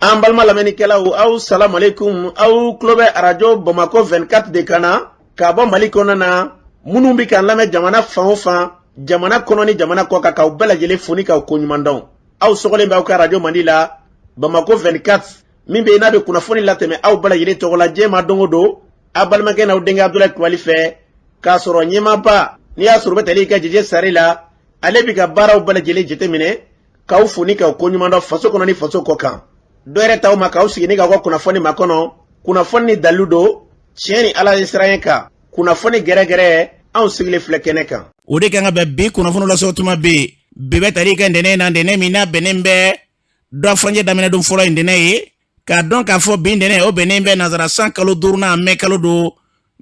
An balima lamɛnnikɛlaw, aw salamalekun. Aw tulo bɛ arajo Bamakɔ 24 de kan na ka bɔ Mali kɔnɔna na. Minnu bɛ k'an lamɛn jamana fan o fan, jamana kɔnɔ ni jamana kɔ kan, k'aw bɛɛ lajɛlen fo ni k'aw koɲuman dɔn. Aw sɔgɔlen bɛ aw ka arajo mandi la, Bamakɔ 24, min bɛ yen n'a bɛ kunnafoni latɛmɛ aw bɛɛ lajɛlen tɔgɔ la diɲɛ ma don o don, aw balimakɛ n'aw denkɛ Abudulayi Kulubali fɛ, k'a sɔrɔ ɲɛmaaba n'i y'a sɔrɔ u bɛ tali kɛ Jeje Sare la, ale bɛ ka baaraw bɛɛ lajɛlen jateminɛ, k'aw fo ni k'aw koɲuman dɔn faso kɔnɔ ni faso kɔ kan. Dɔ yɛrɛ t'aw ma k'aw sigi ni k'aw ka kunnafoni makɔnɔ, kunnafoni ni dalilu don, tiɲɛ ni Ala ye siran kan, kunnafoni gɛrɛgɛrɛ, anw sigilen filɛ kɛnɛ kan. O de kan ka bɛn bi kunnafoni lase tuma bɛ bi bɛ tali kɛ ntɛnɛn na, ntɛnɛn min n'a bɛnnen bɛ dɔ furancɛ daminɛ don fɔlɔ in ntɛnɛn ye, k'a dɔn k'a fɔ bi ntɛnɛn o bɛnnen bɛ nansara san kalo duurunan mɛ kalo don,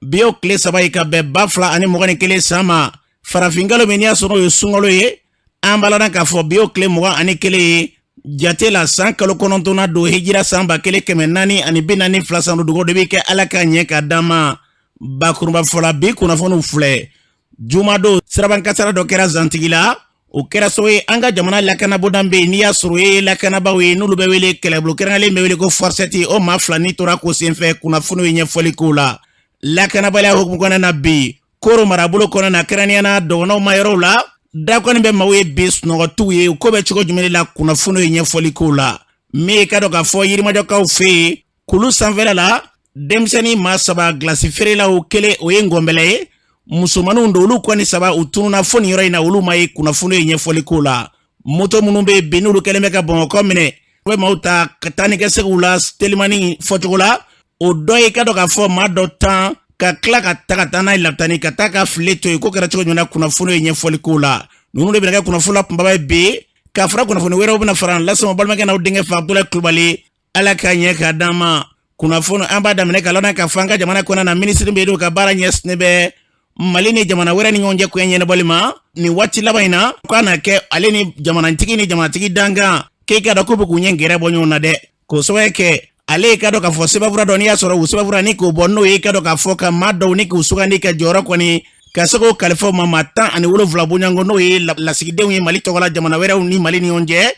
bi y'o tile 3 ye ka bɛn 2021 san ma, farafinkalo min n'i y'a sɔrɔ o ye sunkalo ye. An b'a ladɔn k'a fɔ bi y'o tile 21 ye jate la, san kalo kɔnɔntɔnnan don, hijira san 1442 san don. Dugawu de bɛ kɛ Ala ka ɲɛ ka d'an ma. Bakurunba fɔla, bi kunnafoniw filɛ. Jumadon, sirabankasara dɔ kɛra Zantigila. O kɛra sababu ye an ka jamana lakanabonda bɛ yen n'i y'a sɔrɔ o ye lakanabaaw ye n'olu bɛ wele kɛlɛbolo kɛrɛnkɛrɛnlen bɛ wele ko Force 7, o maa 2 ni tora ko senfɛ. Kunnafoniw ye ɲɛfɔli k'o la. Lakanabaliya hukumu kɔnɔna na, bi Koro marabolo kɔnɔ na, kɛrɛnkɛrɛnnenya na dɔgɔnɔw ma yɔrɔw la, da kɔni bɛ maaw ye bi sunɔgɔ t'u ye. Ko bɛ cogo jumɛn de la? Kunnafoniw ye ɲɛfɔli k'o la. Min ye ka dɔn k'a fɔ Yirimajɔkaw fɛ yen, kulu sanfɛla la, denmisɛnnin maa 3, gilasi feerelaw kelen, o ye ngɔnbɛlɛ ye, musomaninw don, olu kɔni 3 u tununna fo nin yɔrɔ in na, olu ma ye. Kunnafoniw ye ɲɛfɔli k'o la. Moto minnu bɛ yen bi n'olu kɛlen bɛ ka Bamakɔ minɛ, u bɛ maaw ta ka taa ni ka seginw la telimani fɔcogo la, o dɔ ye ka dɔn k'a fɔ maa dɔ tan ka tila ka ta ka taa n'a ye lapitani ka taa ka file to yen. Ko kɛra cogo jumɛn na? Kunnafoni ye ɲɛfɔli k'o la. Ninnu de bɛna kɛ kunnafoni la kunbaba ye bi, ka fara kunnafoni wɛrɛw bɛna fara lase ma balimakɛ n'aw denkɛ fɛ, Abudulayi Kulubali. Ala ka ɲɛ k'a d'an ma. Kunnafoni an b'a daminɛ ka lɔnna k'a fɔ an ka jamana kɔnɔ na, minisiri bɛ yen ka baara ɲɛsinnen bɛ Mali ni jamana wɛrɛ ni ɲɔgɔn cɛ koɲɛ ɲɛnabɔli ma nin waati laban in na, k'a na kɛ ale ni jamanatigi ni jamanatigi dankan k'e k'a dɔn k'u bɛ k'u ɲɛ gɛrɛ bɔ ɲɔgɔn na dɛ, k'o sababu kɛ ale ye ka dɔn k'a fɔ sɛbɛnfura dɔ n'i y'a sɔrɔ u sɛbɛnfura ni k'o bɔ, n'o ye ka dɔn k'a fɔ ka maa dɔw ni k'u sugandi ka jɔyɔrɔ kɔni ka se k'o kalifa u ma, maa 17 bɔɲɔgɔnko, n'o ye lasigidenw ye Mali tɔgɔ la jamana wɛrɛw ni Mali ni ɲɔgɔn cɛ,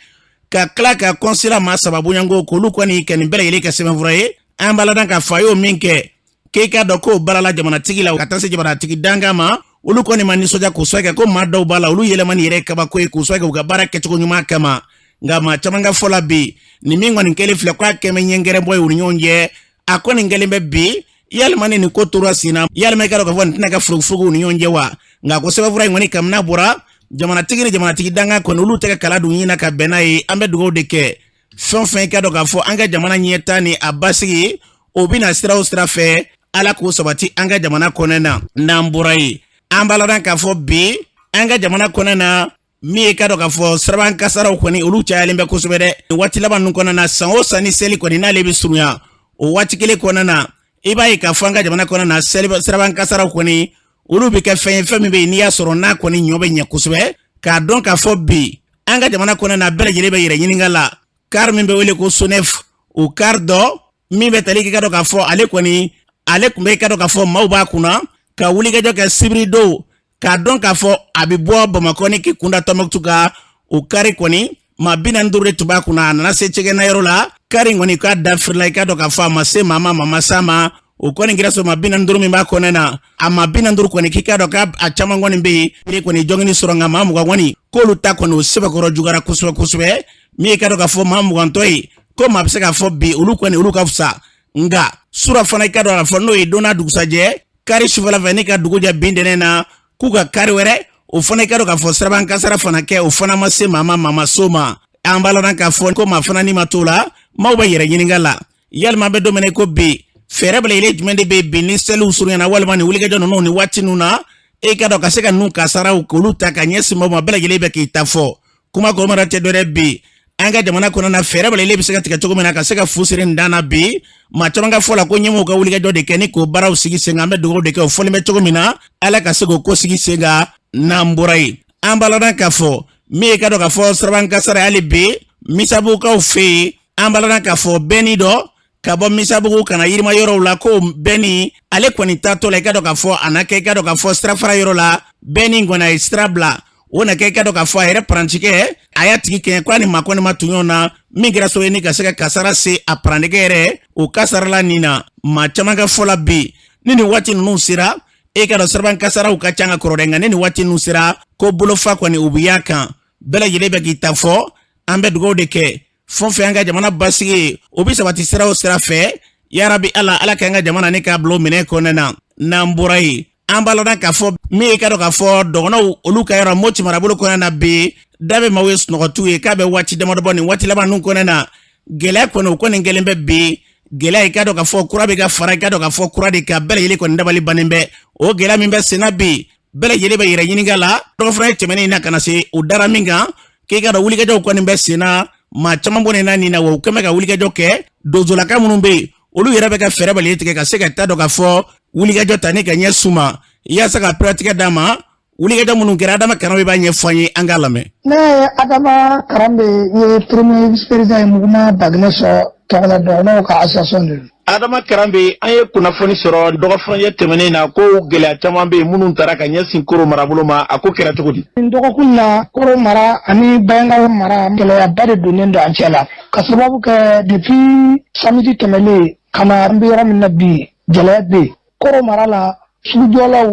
ka tila ka kɔnsila maa 3 bɔɲɔgɔnko k'olu kɔni kɛ nin bɛɛ lajɛlen kɛ sɛbɛnfura ye. An b'a ladɔn k'a fɔ a y'o min kɛ, k'e k'a dɔn k'o balala jamanatigi la ka taa se jamanatigi dankan ma. Olu kɔni ma nisɔndiya k'o sababu kɛ ko maa dɔw b'a la, olu yɛlɛmani yɛrɛ kabako ye, k'o sababu kɛ u ka baara kɛcogo ɲuman kama. Nka maa caman ka fɔ la bi, nin min kɔni kɛlen filɛ k'a kɛmɛ ɲɛgɛrɛbɔ ye u ni ɲɔgɔn cɛ, a kɔni kɛlen bɛ bi, yalima ni nin ko tora sen na, yalima i ka dɔn k'a fɔ nin tɛna kɛ furugufurugu ni ɲɔgɔn cɛ wa? Nka ko sɛbɛnfura in kɔni kabini n'a bɔra, jamanatigi ni jamanatigi dankan kɔni olu tɛ ka kala don ɲin na ka bɛn n'a ye. An bɛ dugawu de kɛ, fɛn o fɛn i ka dɔn k'a fɔ an ka jamana ɲɛta ni a basigi o bɛna sira o sira fɛ, Ala k'o sabati an ka jamana kɔnɔ na. N'an bɔra yen, an b'a ladɔn k'a fɔ bi an ka jamana kɔnɔ na, min ye ka dɔn k'a fɔ siraban kasaraw kɔni olu cayalen bɛ kosɛbɛ dɛ nin waati laban ninnu kɔnɔna na. San o san ni seli kɔni n'ale bɛ surunya, o waati kelen kɔnɔna na, i b'a ye k'a fɔ an ka jamana kɔnɔna na, siraban kasaraw kɔni olu bɛ kɛ fɛn ye, fɛn min bɛ yen n'i y'a sɔrɔ n'a kɔni ɲɔ bɛ ɲɛ kosɛbɛ. K'a dɔn k'a fɔ bi an ka jamana kɔnɔna na, bɛɛ lajɛlen bɛ yɛrɛ ɲininka la, kari min bɛ wele ko SONEF, o kari dɔ min bɛ tali kɛ ka dɔn k'a fɔ ale kɔni ale tun bɛ ka dɔn k'a fɔ maaw b'a kunna ka wulikajɔ kɛ sibiridon, k'a dɔn k'a fɔ a bɛ bɔ Bamakɔ ni k'i kunda Tɔnbɔkutu kan, o kari kɔni maa 45 de tun b'a kunna. A nana se cɛgɛna yɔrɔ la, kari kɔni k'a da firila, i ka dɔn k'a fɔ a ma se maa ma, maa ma s'a ma. O kɔni kɛra sɔrɔ maa 45 min b'a kɔnɔ na, a maa 45 kɔni k'i k'a dɔn k'a caman kɔni bɛ yen ere kɔni jɔngini sɔrɔ, nka maa 20 kɔni k'olu ta kɔni o sɛbɛkɔrɔ juguyara kosɛbɛ kosɛbɛ. Min ye ka dɔn k'a fɔ maa 20 tɔ ye, ko maa bɛ se k'a fɔ bi olu kɔni olu ka fisa. Nka sura fana, i ka dɔn k'a fɔ n'o ye don n'a dugusajɛ kari sufɛla fɛ ni ka dugu jɛ bi ntɛnɛn na, k'u ka kari wɛrɛ o fana i ka dɔn k'a fɔ siraban kasara fana kɛ, o fana ma se maa ma, maa ma s'o ma. An b'a lɔn k'a fɔ ko maa fana ni ma t'o la, maaw bɛ yɛrɛ ɲininka la, yalima an bɛ don min na ko bi, fɛɛrɛ belebele jumɛn de bɛ bi ni seliw surunyana walima ni wulikajɔ ninnu ni waati ninnu na, e ka dɔn ka se ka ninnu kasaraw k'olu ta ka ɲɛsin maaw ma? Bɛɛ lajɛlen bɛ k'i ta fɔ. Kuma kɔrɔmara tɛ dɔwɛrɛ, bi an ka jamana kɔnɔna na, fɛɛrɛ belebele bɛ se ka tigɛ cogo min na ka se ka fu siri nin dan na bi. Maa caman ka fɔ la ko ɲɛmɔgɔw ka wulikajɔ de kɛ ni k'o baaraw sigi sen kan. An bɛ dugawu de kɛ, o fɔlen bɛ cogo min na, Ala ka se k'o ko sigi sen kan. N'an bɔra yen, an b'a ladɔn k'a fɔ min ye ka dɔn k'a fɔ siraban kasara hali bi Misabugukaw fɛ yen, an b'a ladɔn k'a fɔ bɛnni dɔ ka bɔ Misabugu ka na yirima yɔrɔw la, ko bɛnni ale kɔni taatɔ la, i ka dɔn k'a fɔ a na kɛ i ka dɔn k'a fɔ sirafara yɔrɔ la, bɛnni kɔni a ye sira bila. O na kɛ i ka dɔn k'a fɔ a yɛrɛ parantikɛ a y'a tigi kɛɲɛ ko a ni maa kɔni ma tun ɲɔgɔn na, min kɛra sababu ye ni ka se ka kasara se a parantikɛ yɛrɛ o kasarala nin na. Maa caman ka fɔ la bi, ni nin waati ninnu sera, e ka dɔn siraban kasaraw ka ca ka kɔrɔ dɛ, nka ni nin waati ninnu sera ko bolofa kɔni u bɛ y'a kan, bɛɛ lajɛlen bɛ k'i ta fɔ. An bɛ dugawu de kɛ fɛn fɛn an ka jamana basigi o bɛ sabati sira o sira fɛ. Yarabi Ala, Ala k'an ka jamana ni k'a bila o minɛ kɔnɔna na. N'an bɔra yen, an b'a lɔn k'a fɔ min ye ka dɔn k'a fɔ dɔgɔnɔw olu ka yɔrɔ Moti marabolo kɔnɔna na bi, da bɛ maaw ye sunɔgɔtiw ye k'a bɛ waati damadɔ bɔ. Nin waati laban ninnu kɔnɔna na, gɛlɛya kɔni o kɔni kɛlen bɛ bi gɛlɛya, i ka dɔn k'a fɔ kura bɛ ka fara i ka dɔn k'a fɔ kura de kan. Bɛɛ lajɛlen kɔni dabali bannen bɛ o gɛlɛya min bɛ senna bi, bɛɛ lajɛlen bɛ yɛrɛ ɲininka la. Dɔgɔfura tɛmɛnen in na ka na se o dara min kan, k'i ka dɔn wulikajɔw kɔni bɛ senna, maa caman bɔnɛ na nin na wa, u kɛn bɛ ka wulikajɔ kɛ. Donsolaka minnu bɛ yen, olu yɛrɛ bɛ ka fɛɛrɛ bali tigɛ ka se ka taa dɔn k'a fɔ wulikajɔ ta ni ka ɲɛ suma yaasa ka piratigɛ d'a ma. Wulikajɔ minnu kɛra, Adama Karambe b'a ɲɛfɔ an ye, an k'a lamɛn. Ne ye Adama Karambe ye, premier vice président ye mouvement Baginɛsɔ tɔgɔla, dɔgɔnɔw ka association de don. Adama Karambe, an ye kunnafoni sɔrɔ dɔgɔfurancɛ tɛmɛnen na ko gɛlɛya caman bɛ yen minnu taara ka ɲɛsin Koro marabolo ma. A ko kɛra cogo di? Nin dɔgɔkun na, Koro mara ani Banjagara mara, gɛlɛyaba de donnen don an cɛ la, ka sababu kɛ depuis samedi tɛmɛnen ka na, an bɛ yɔrɔ min na bi, gɛlɛya bɛ yen Koro mara la. Sugujɔlaw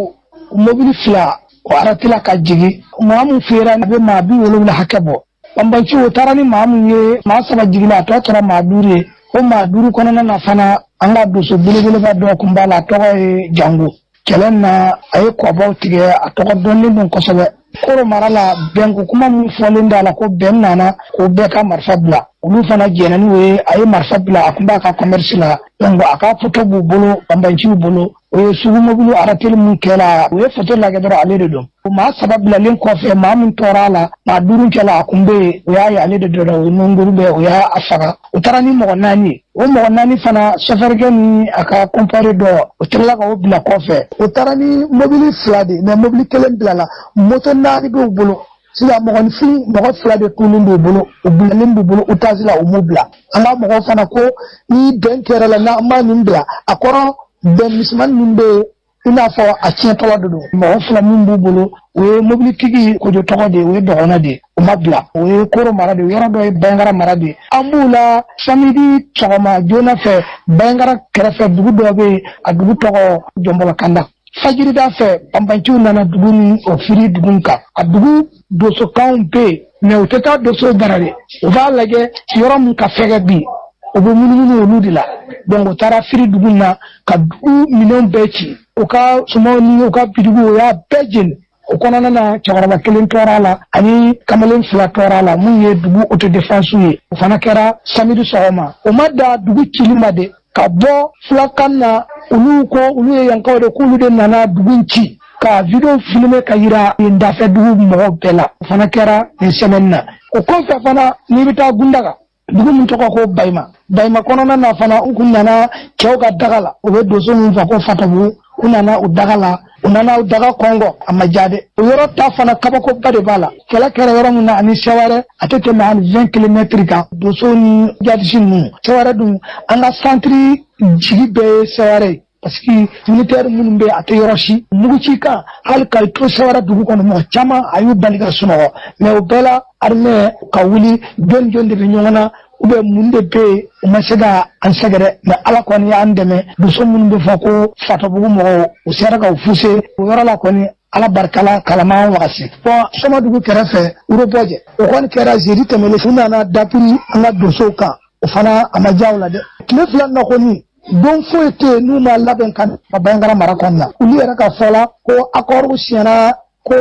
mobili fila o aratila ka jigin, maa min feera a bɛ maa 70 hakɛ bɔ. Banbanci o taara ni maa min ye, maa saba jiginna, a tɔ tora maa duuru ye. O maa duuru kɔnɔna na fana, an ka donso belebeleba dɔ kun b'a la, a tɔgɔ ye Jango. Kɛlɛ na, a ye kɔbaw tigɛ, a tɔgɔ dɔnnen don kosɛbɛ Koro mara la. Bɛnko kuma min fɔlen da la ko bɛn nana ko bɛɛ ka marifa bila, olu fana jɛnna n'o ye. A ye marifa bila, a kun b'a ka commerce la, donc a ka photo b'u bolo, banbanciw bolo. O ye sugu mobili arateli min kɛra, u ye photo lajɛ dɔrɔn, ale de don. Maa saba bilalen kɔfɛ, maa min tɔɔrɔ a la, maa duuru cɛla a kun bɛ yen, o y'a ye ale de don, o ye nunguru bɛɛ, o y'a faga. U taara ni mɔgɔ naani ye. O mɔgɔ naani fana, sɔfɛrikɛ ni a ka kɔnpɛri dɔ, o tilala ka o bila kɔfɛ. O taara ni mobili fila de, mais mobili kelen bilala, moto naani b'u bolo. Sisan mɔgɔninfin mɔgɔ fila de tunnen b'u bolo, u bilalen b'u bolo otage la, u m'u bila. An ka mɔgɔw fana ko ni bɛn kɛra la, n'an ma nin bila a kɔrɔ, bɛn misɛnmanin min bɛ yen, i n'a fɔ a tiɲɛtɔla de don. Mɔgɔ fila min b'u bolo, o ye mobilitigi Kojo tɔgɔ de ye, o ye dɔgɔnɔ de ye, o ma bila. O ye Koro mara de ye, yɔrɔ dɔ ye Banjagara mara de ye. An b'u la samedi sɔgɔma joona fɛ, Banjagara kɛrɛfɛ dugu dɔ bɛ yen, a dugu tɔgɔ Jɔnbɔlɔkanda. Fajirida fɛ, banbanciw nana dugu ni o firi dugu kan. A dugu donsokanw bɛ yen, mais u tɛ taa donsow bara dɛ, u b'a lajɛ yɔrɔ min ka fɛgɛ bi, u bɛ munumunu olu de la. Donc u taara firi dugu na ka dugu minɛnw bɛɛ ci, u ka sumanw ni u ka bitigiw, u y'a bɛɛ jeni. O kɔnɔna na, cɛkɔrɔba kelen tɔɔrɔ a la ani kamalen fila tɔɔrɔ a la, mun ye dugu autodéfense ye. O fana kɛra samedi sɔgɔma. O ma da dugu cili ma de, ka bɔ fulakan na, olu ko olu ye yankaw de, k'olu de nana dugu ci, ka video filmer ka yira yen dafɛ dugu mɔgɔw bɛɛ la. O fana kɛra nin semaine na. O kɔfɛ fana, n'i bɛ taa Gundaga, dugu min tɔgɔ ko Bayima, Bayima kɔnɔna na fana, u kun nana cɛw ka daga la, u bɛ donso min fɔ ko Fatabugu, u nana u daga la, u nana u daga kɔngɔ, a ma diya dɛ. O yɔrɔ ta fana, kabakoba de b'a la. Kɛlɛ kɛra yɔrɔ min na ani Sɛwɛrɛ, a tɛ tɛmɛ hali 20 kilomɛtiri kan, donso ni jadisi ninnu. Sɛwɛrɛ dun, an ka santiri jigi bɛɛ ye Sɛwɛrɛ ye, parce que militaire minnu bɛ yen, a tɛ yɔrɔ si mugu ci kan. Hali ka to Sɛwɛrɛ dugu kɔnɔ, mɔgɔ caman a y'u bali ka sunɔgɔ. Mais o bɛɛ la, armée ka wuli jɔn jɔn de bɛ ɲɔgɔn na, ou bien mun de bɛ yen, u ma se ka an sɛgɛrɛ. Mais Ala kɔni y'an dɛmɛ, donso minnu bɛ fɔ ko Fatabugu mɔgɔw, u sera ka u fuse o yɔrɔ la kɔni. Ala barika la, kalama wagasi. Bɔn, Sɔmadugu kɛrɛfɛ, Urobɔjɛ, o kɔni kɛra jeudi tɛmɛnen. U nana dapiri an ka donsow kan, o fana a ma diya u la dɛ. Tile fila na kɔni, don foyi tɛ yen n'u ma labɛn ka Banjagara mara kɔnɔna na. Olu yɛrɛ ka fɔ la ko accord siɲɛna, ko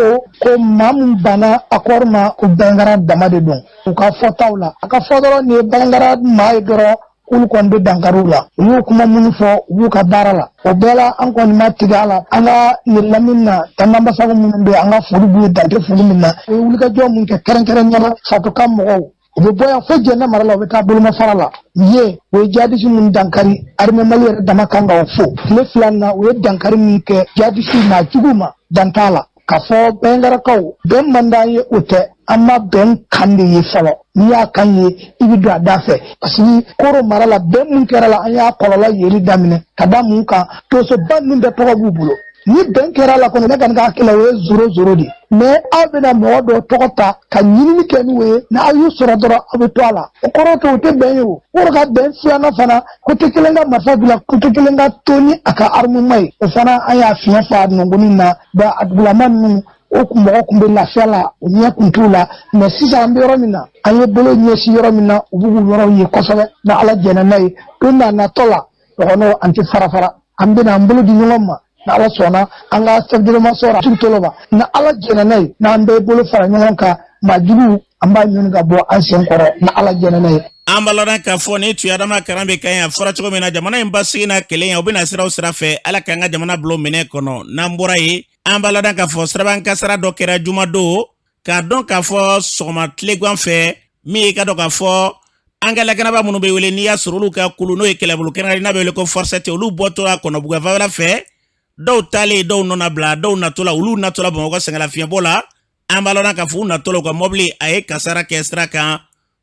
maa min banna accord ma, ko Banjagara dama de don. U ka fɔtaw la, a ka fɔ dɔrɔn nin ye Banjagara maa ye dɔrɔn, k'olu kɔni bɛ dankariw la. U y'o kuma minnu fɔ, u b'u ka baara la. O bɛɛ la, an kɔni ma tigɛ a la. An ka nin lamini na, Tandanbasago minnu bɛ yen, an ka foli b'u ye, dan tɛ foli min na. U ye wulikajɔ mun kɛ, kɛrɛnkɛrɛnnenya la Fatokan mɔgɔw, u bɛ bɔ yan fo Jɛnɛ mara la, u bɛ taa bolomafara la yen. U ye jadisi minnu dankari, armée Mali yɛrɛ dama kan ka o fo. Tile fila na, u ye dankari min kɛ jadisi maa jugu ma, dan t'a la. K'a fɔ Banjagarakaw, bɛn man d'an ye, o tɛ. An ma bɛn kan de ye fɔlɔ. N'i y'a kan ye, i bɛ don a da fɛ, parce que Koro mara la, bɛn mun kɛra la, an y'a kɔlɔlɔ yeli daminɛ. Ka da mun kan? Donsoba ninnu bɛɛ tɔgɔ b'u bolo. Ni bɛn kɛra la kɔnɔ, ne kɔni ka hakili la, o ye zéro zéro de ye. Mais aw bɛna mɔgɔ dɔ tɔgɔ ta ka ɲinini kɛ n'o ye, n'aw y'u sɔrɔ dɔrɔn, aw bɛ to a la. O kɔrɔ tɛ o tɛ bɛn ye. O kɔrɔ ka bɛn filanan fana, côté kelen ka marifa bila, côté kelen ka to ni a ka armement ye. O fana, an y'a fiɲɛ fa nɔngɔnni na. Bon, a dugulama ninnu, o kun mɔgɔ kun bɛ lafiya la, o ɲɛ kun t'u la. Mais sisan, an bɛ yɔrɔ min na, an ye bolo ɲɛsin yɔrɔ min na, u b'u k'u yɔrɔw ye kosɛbɛ. Ni Ala jɛnna n'a ye, don n'a natɔ la, dɔgɔnɔw, an tɛ fara fara, an bɛna an bolo di ɲɔgɔn ma. Ni Ala sɔnna, an ka chef d'état-major Toloba, ni Ala jɛnna n'a ye, n'an bɛɛ bolo fara ɲɔgɔn kan, maa jugu, an b'a ɲini ka bɔ an sen kɔrɔ, ni Ala jɛnna n'a ye. An b'a lɔn k'a fɔ ni tun ye Adama Karanbɛ kan ye. A fɔra cogo min na, jamana in basigi n'a kelenya, u bɛna siraw sira fɛ. Ala k'an ka jamana bilo minɛ kɔnɔ. N'an bɔra yen, an b'a lɔn k'a fɔ siraban kasara dɔ kɛra jumadon, k'a dɔn k'a fɔ sɔgɔma tilegan fɛ, min ye ka dɔn k'a fɔ an ka lakanaba minnu bɛ wele, n'i y'a sɔrɔ olu ka kulu, n'o ye kɛlɛbolo kɛrɛnkɛrɛn n'a bɛ wele ko Force 7, olu bɔtɔla Kɔnɔbugu fanfɛla fɛ, dɔw taalen, dɔw nɔna bila, dɔw natɔla, olu natɔla Bamakɔ sɛgɛnlafiɲɛbɔ la. An b'a lɔn k'a fɔ u natɔla, u ka mɔbili a ye kasara kɛ sira kan,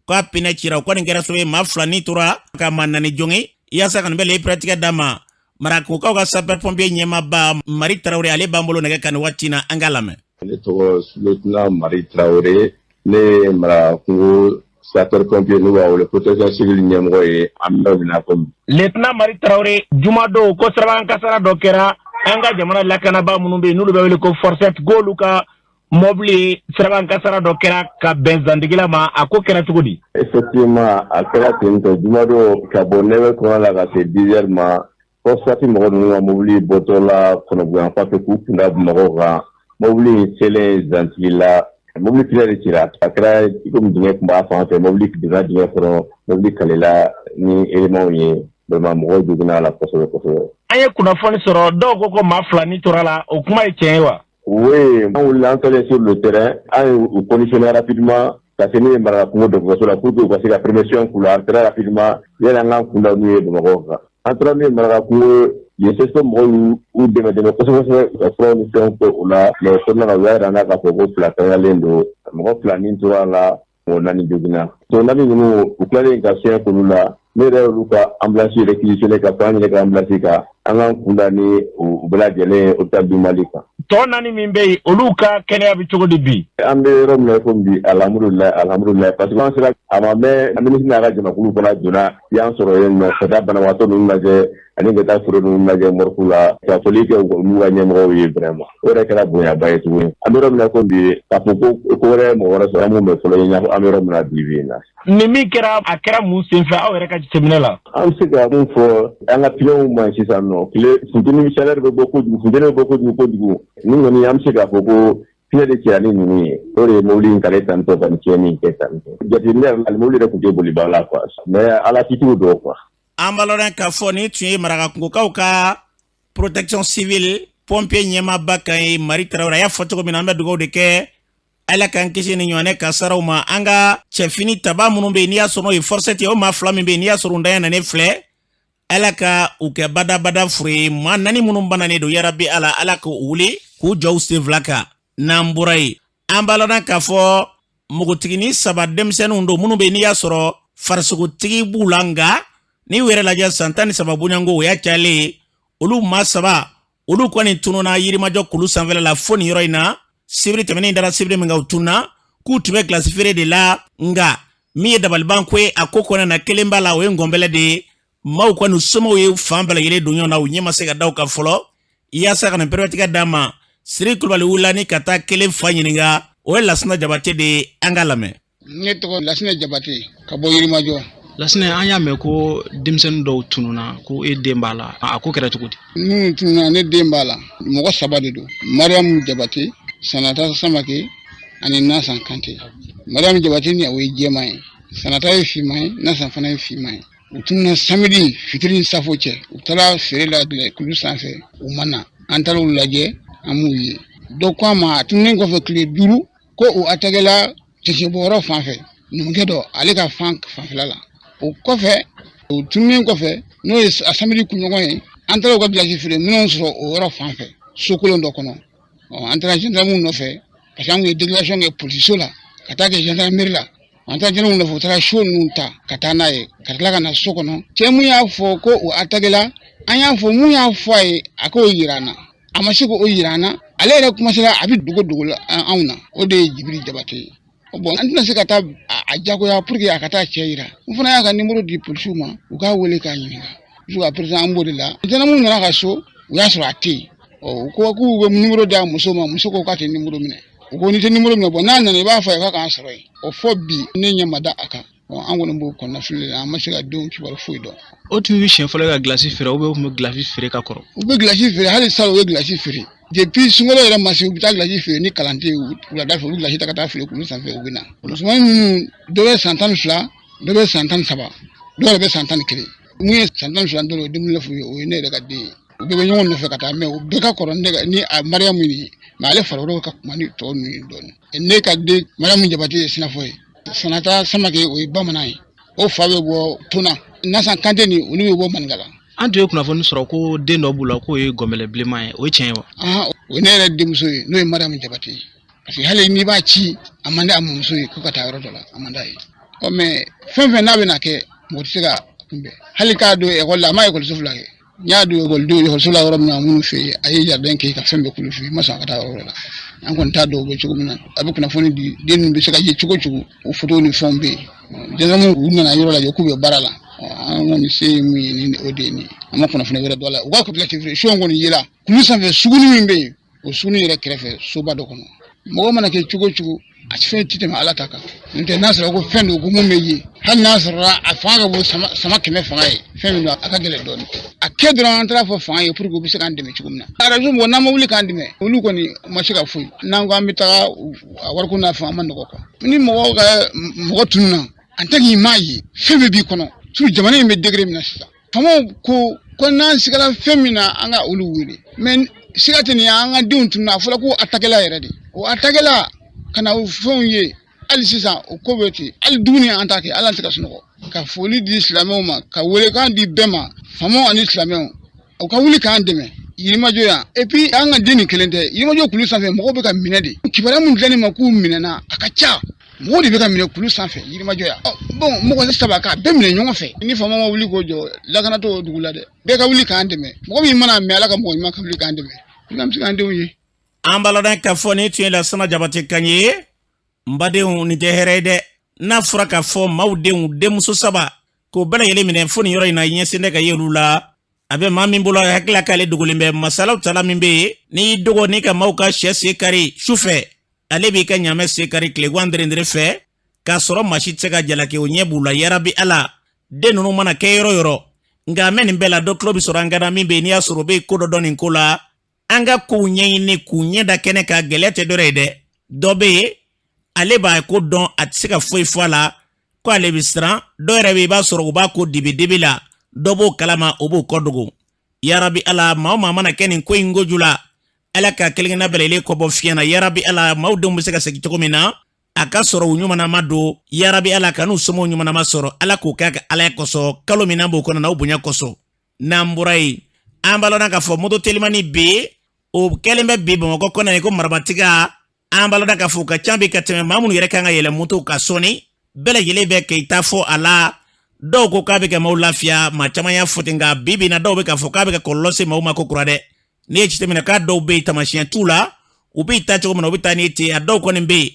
k'a pinɛ cira. O kɔni kɛra sababu ye, maa 2 ni tora ka maa 4 jogin. Yaasa ka nin bɛɛ lajɛlen pɛrɛtigɛ d'a ma, Marakakungokaw ka sapeur pompier ɲɛmaaba Mari Tarawele, ale b'an bolo nɛgɛ kan nin waati na, an k'a lamɛn. Ne tɔgɔ sous-lieutenant Mari Tarawele. Ne ye Marakakungo sapeur pompier, n'u b'a wele protection civile, ɲɛmɔgɔ ye an bɛ min na komi. Lieutenant Mari Tarawele, jumadon ko siraban kasara dɔ kɛra an ka jamana lakanaba minnu bɛ yen, n'olu bɛ wele ko Force 7, k'olu ka mɔbili, siraban kasara dɔ kɛra ka bɛn Zantigila ma. A ko kɛra cogo di? Effectivement, a kɛra ten tɔ. Jumadon, ka bɔ 9 heures kɔnɔ la ka se 10 heures ma, Force 7 mɔgɔ ninnu ka mobili bɔtɔ la Kɔnɔbugu yan fan fɛ k'u kunda Bamakɔ kan, mobili in selen Zantigi la, mobili pinɛ de cira. A kɛra i komi dingɛ tun b'a fan fɛ, mobili donna dingɛ kɔnɔ, mobili kalela ni éléments ye. Vraiment, mɔgɔw joginna a la kosɛbɛ kosɛbɛ. An ye kunnafoni sɔrɔ, dɔw ko ko maa 2 ni tora la. O kuma ye tiɲɛ ye wa? Oui, an wulila, an taalen sur le terrain, an ye u conditionné rapidement ka se n'u ye Marakakungo dɔgɔtɔrɔso la pour que u ka se ka premier soin k'u la très rapidement, yani an k'an kunda n'u ye Bamakɔ kan. An taara n'u ye Marakakungo yen, CSP mɔgɔw y'u dɛmɛ dɛmɛ kosɛbɛ kosɛbɛ ka furaw ni fɛnw kɛ u la. Mais o kɔnɔna la, u y'a yira an na k'a fɔ ko 2 kɛnɛyalen don, mɔgɔ 2 ni tora a la, mɔgɔ 4 joginna. Tɔ 4 ninnu, u tilalen ka soin k'olu la, ne yɛrɛ y'olu ka ambulance réquisitionné ka fɔ an yɛrɛ ka ambulance kan, an k'an kunda ni u bɛɛ lajɛlen ye hôpital du Mali kan. Tɔ 4 min bɛ yen, olu ka kɛnɛya bɛ cogo di bi? An bɛ yɔrɔ min na komi bi, alhamdulilayi, alhamdulilayi, parce que an sera a ma mɛn, minisiri n'a ka jamakulu fana donna y'an sɔrɔ yen nɔ ka taa banabagatɔ ninnu lajɛ ani ka taa foro ninnu lajɛ morgue la, ka foli kɛ n'u ka ɲɛmɔgɔw ye. Vraiment, o yɛrɛ kɛra bonyaba ye tuguni. An bɛ yɔrɔ min na komi bi, k'a fɔ ko ko wɛrɛ mɔgɔ wɛrɛ sɔrɔ, an mun bɛ fɔlɔ ye, an bɛ yɔrɔ min na bi bi in na. Nin min kɛra, a kɛra mun senfɛ aw yɛrɛ ka jateminɛ la? An bɛ se ka mun fɔ, an ka pneuw man ɲi sisan nɔ. Tile funteni, chaleur bɛ bɔ kojugu, funteni bɛ bɔ kojugu kojugu. Nin kɔni, an bɛ se k'a fɔ ko pneu de cira ni ninnu ye, o de ye mobili in kale tantɔ ka nin tiɲɛni in kɛ tantɔ. Jateminɛ yɛrɛ la, mobili yɛrɛ tun tɛ boliba la quoi, mais Ala kitiw dɔw quoi. An b'a lɔn k'a fɔ nin tun ye Marakakungokaw ka protection civile pompier ɲɛmaaba kan ye, Mari Tarawele. A y'a fɔ cogo min na, an bɛ dugawu de kɛ, Ala k'an kisi ni ɲɔgɔnɛ kasaraw ma. An ka cɛfini taba minnu bɛ yen, n'i y'a sɔrɔ n'o ye Force 7 ye, o maa 2 min bɛ yen, n'i y'a sɔrɔ u ntanya na ne filɛ, Ala ka u kɛ badabada furu ye. Maa 4 minnu bananen don, yarabi Ala, Ala k'u wuli k'u jɔ u sen 2 kan. N'an bɔra yen, an b'a lɔn k'a fɔ npogotiginin 3 denmisɛnninw don minnu bɛ yen, n'i y'a sɔrɔ farisogotigi b'u la, nka n'i y'u yɛrɛ lajɛ, san 13 bonyanko, o y'a cayalen ye. Olu maa 3, olu kɔni tununa Yirimajɔ kulu sanfɛla la fo nin yɔrɔ in na. Sibiri tɛmɛnen dara sibiri min kan, u tununa k'u tun bɛ gilasi feere de la. Nka min ye dabaliban ko ye a ko kɔnɔna na, kelen b'a la, o ye ngɔnbɛlɛ de ye. Maaw kɔni somɔgɔw ye fan bɛɛ lajɛlen don ɲɔgɔn na, u ɲɛ ma se ka da u kan fɔlɔ. Yaasa ka nin pereperelatigɛ d'a ma, Siri Kulubali wulila ni ka taa kelen fa ɲininka, o ye Lasina Jabate de ye. An k'a lamɛn. Ne tɔgɔ Lasinɛ Jabate ka bɔ Yirimajɔ. Lasinɛ, an y'a mɛn ko denmisɛnnin dɔw tununa, ko e den b'a la. A ko kɛra cogo di? Minnu tununa, ne den b'a la. Mɔgɔ 3 de don: Mariyamu Jabate, Sanata Samake ani Nasan Kante. Mariyamu Jabate ni, o ye jɛman ye, Sanata ye finman ye, Nasan fana ye finman ye. U tununa samedi fitiri ni safo cɛ. U taara feere la kulu sanfɛ, u ma na. An taara u lajɛ, an m'u ye. Dɔ ko an ma, a tununnen kɔfɛ tile 5, ko u attaqué cɛncɛnbɔyɔrɔ fan fɛ, numukɛ dɔ ale ka fan fanfɛla la. O kɔfɛ, o tununnen kɔfɛ, n'o ye a samedi kunɲɔgɔn ye, an taara u ka gilasi feere minɛnw sɔrɔ o yɔrɔ fan fɛ, so kolon dɔ kɔnɔ. An taara gendarmew nɔfɛ, parce que an kun ye déclaration kɛ polisiso la ka taa kɛ gendarmerie la. An taara gendarmew nɔfɛ, u taara so ninnu ta ka taa n'a ye, ka tila ka na so kɔnɔ. Cɛ mun y'a fɔ ko o attaqué la, an y'a fɔ mun y'a fɔ a ye, a k'o yira an na. A ma se k'o yira an na. Ale yɛrɛ kumasera, a bɛ dogo dogo la anw na. O de ye Jibiri Jabate ye. Bon, an tɛna se ka taa a jagoya pour que a ka taa cɛ yira. N fana y'a ka nimoro di polisiw ma, u k'a wele k'a ɲininka. Jusqu'à présent, an b'o de la. Gendarmew nana ka so, u y'a sɔrɔ a tɛ yen. Ɔ, u ko k'u bɛ nimoro di a muso ma. Muso ko k'a tɛ nimoro minɛ. U ko n'i tɛ nimoro minɛ, bɔn, n'a nana, i b'a fɔ a ye k'a k'an sɔrɔ yen. O fɔ bi, ne ɲɛ ma da a kan. An kɔni b'o kɔnɔna fili la, an ma se ka denw kibaru foyi dɔn. O tun ye siɲɛ fɔlɔ ka gilasi feere, u tun bɛ gilasi feere ka kɔrɔ? U bɛ gilasi feere hali sisan, u bɛ gilasi feere depuis sunkalo yɛrɛ ma se. U bɛ taa gilasi feere ni kalan tɛ yen, wulada fɛ, u bɛ gilasi ta ka taa feere kulu sanfɛ, u bɛ na. Musomanin ninnu, dɔ bɛ san 12, dɔ bɛ san 13, dɔw yɛrɛ bɛ san 11. Mun ye san 12 dɔw ye, denmisɛnnin ye, o ye ne yɛrɛ ka den ye. U bɛɛ bɛ ɲɔgɔn nɔfɛ ka taa, mɛ u bɛɛ ka kɔrɔ ne ni a Mariyamu ye, mɛ ale farikolo ka kuma ni tɔ ninnu ye dɔɔnin. Ne ka den Mariyamu Jabate ye sinafɔ ye. Sanata Samake, o ye bamanan ye, o fa bɛ bɔ Tona. Nasan Kante ni olu bɛ bɔ Maninkala. An tun ye kunnafoni sɔrɔ ko den dɔ b'u la k'o ye gɔnbɛlɛ bilenman ye, o ye tiɲɛ ye wa? O ye ne yɛrɛ denmuso ye, n'o ye Mariyamu Jabate ye, parce que hali n'i b'a ci, a man di a mɔmuso ye ko ka taa yɔrɔ dɔ la, a man d'a ye. Ɔ, mɛ fɛn fɛn n'a bɛna kɛ, mɔgɔ tɛ se ka kunbɛn. Hali k'a don ekɔli la, a ma ekɔliso fila kɛ. N y'a don ekɔlidenw ekɔliso la yɔrɔ min na, minnu fɛ yen, a ye jardin kɛ ka fɛn bɛɛ k'olu fɛ yen, i ma sɔn a ka taa yɔrɔ wɛrɛ la. An kɔni t'a dɔn o bɛ cogo min na. A bɛ kunnafoni di, den ninnu bɛ se ka ye cogo cogo, o foto ni fɛnw bɛ yen. Gendarmew, u nana yɔrɔ lajɛ k'u bɛ baara la. An kɔni se ye mun ye, ni o de ye nin ye. An ma kunnafoni wɛrɛ dɔn a la. U ka gilasi feere so in kɔni yela kulu sanfɛ, suguni min bɛ yen, o suguni yɛrɛ kɛrɛfɛ, soba dɔ kɔnɔ. Mɔgɔ mana kɛ cogo cogo, a fɛn tɛ tɛmɛ Ala ta kan. N'o tɛ, n'a sɔrɔ ko fɛn don ko mun bɛ ye, hali n'a sɔrɔ a fanga ka bon sama sama 100 fanga ye, fɛn min don, a ka gɛlɛn dɔɔnin. A kɛ dɔrɔn, an taara fɔ fanga ye pour que u bɛ se k'an dɛmɛ cogo min na. Arajo mɔgɔ, n'an ma wuli k'an dɛmɛ, olu kɔni ma se ka foyi. N'an ko an bɛ taga a wariko n'a fɛn, an ma nɔgɔ kuwa. Ni mɔgɔw ka mɔgɔ tununna, en tant k'i m'a ye, fɛn bɛɛ b'i kɔnɔ. Surtout jamana in bɛ degré min na sisan, faamaw ko ko n'an sigara fɛn min na, an ka olu wele. Mɛ siga tɛ nin ye, an ka denw tununna, a fɔra ko atakɛla yɛrɛ de, o atakɛla ka na o fɛnw ye. Hali sisan o ko bɛ ten, hali dumuni an t'a kɛ, hali an tɛ ka sunɔgɔ. Ka foli di silamɛw ma, ka welekan di bɛɛ ma, faamaw ani silamɛw, u ka wuli k'an dɛmɛ Yirimajɔ yan. Et puis an ka den nin kelen tɛ. Yirimajɔ kulu sanfɛ, mɔgɔw bɛ ka minɛ de. Kibaruya mun dilanni ma k'u minɛna, a ka ca. Mɔgɔw de bɛ ka minɛ kulu sanfɛ Yirimajɔ yan. Bon, mɔgɔ saba k'a bɛɛ minɛ ɲɔgɔn fɛ, ni faama ma wuli k'o jɔ, lakana t'o dugu la dɛ. Bɛɛ ka wuli k'an dɛmɛ. Mɔgɔ min mana mɛn, Ala ka mɔgɔ ɲuman ka wuli k'an dɛmɛ, an bɛ se k'an denw ye. An b'a ladɔn k'a fɔ nin tun ye Lasana Jabate kan ye. N badenw, nin tɛ hɛrɛ ye dɛ. N'a fɔra k'a fɔ maaw denw, denmuso saba, k'o bɛɛ lajɛlen minɛ fo nin yɔrɔ in na, ɲɛsin tɛ ka ye olu la. A bɛ maa min bolo, a hakili k'ale dogolen bɛ masalaw tala min bɛ yen, n'i y'i dogo n'i ka maaw ka sɛ sen kari su fɛ, ale b'i ka ɲamɛ sen kari tilegan derendere fɛ, k'a sɔrɔ maa si tɛ se ka jalaki. O ɲɛ b'u la. Yarabi Ala, den ninnu mana kɛ yɔrɔ yɔrɔ, nka a mɛn nin bɛɛ la, dɔ tulo bɛ sɔrɔ an ka na min bɛ yen, n'i y'a sɔrɔ o bɛ ko dɔ dɔn nin ko la, an ka kow ɲɛɲini k'u ɲɛ da kɛnɛ kan. Gɛlɛya tɛ dɔrɔn ye dɛ. Dɔ bɛ yen, ale b'a ko dɔn, a tɛ se ka foyi fɔ a la ko ale bɛ siran. Dɔ yɛrɛ bɛ yen, i b'a sɔrɔ u b'a ko dibi dibi la, dɔ b'o kalama, o b'o kɔ dogo. Yarabi Ala, maa o maa mana kɛ nin ko in koju la, Ala ka kelenkelenna bɛɛ lajɛlen kɔbɔ fiɲɛ na. Yarabi Ala, maaw denw bɛ se ka segin cogo min na, a ka sɔrɔ u ɲumanama don. Yarabi Ala, ka n'u somɔgɔw ɲumanama sɔrɔ. Ala k'o kɛ a ka Alaya kosɔn, kalo min n'an b'o kɔnɔ na, o bonya kosɔn. N'an bɔra yen, an b'a lɔn k'a fɔ moto telimani bɛ yen, o kɛlen bɛ bi Bamakɔ kɔnɔ yen ko marabatiga. An b'a lɔn k'a fɔ o ka ca bi ka tɛmɛ maa minnu yɛrɛ kan ka yɛlɛ moto ka sɔnni. Bɛɛ lajɛlen bɛ k'i ta fɔ a la. Dɔw ko k'a bɛ ka maaw lafiya, maa caman y'a fɔ ten, nka bi bi in na, dɔw bɛ k'a fɔ k'a bɛ ka kɔlɔlɔ se maaw ma ko kura dɛ. N'i ye jateminɛ k'a dɔw bɛ yen, taamasiyɛn t'u la, u bɛ taa cogo min na, u bɛ taa ni ten. A dɔw kɔni bɛ yen,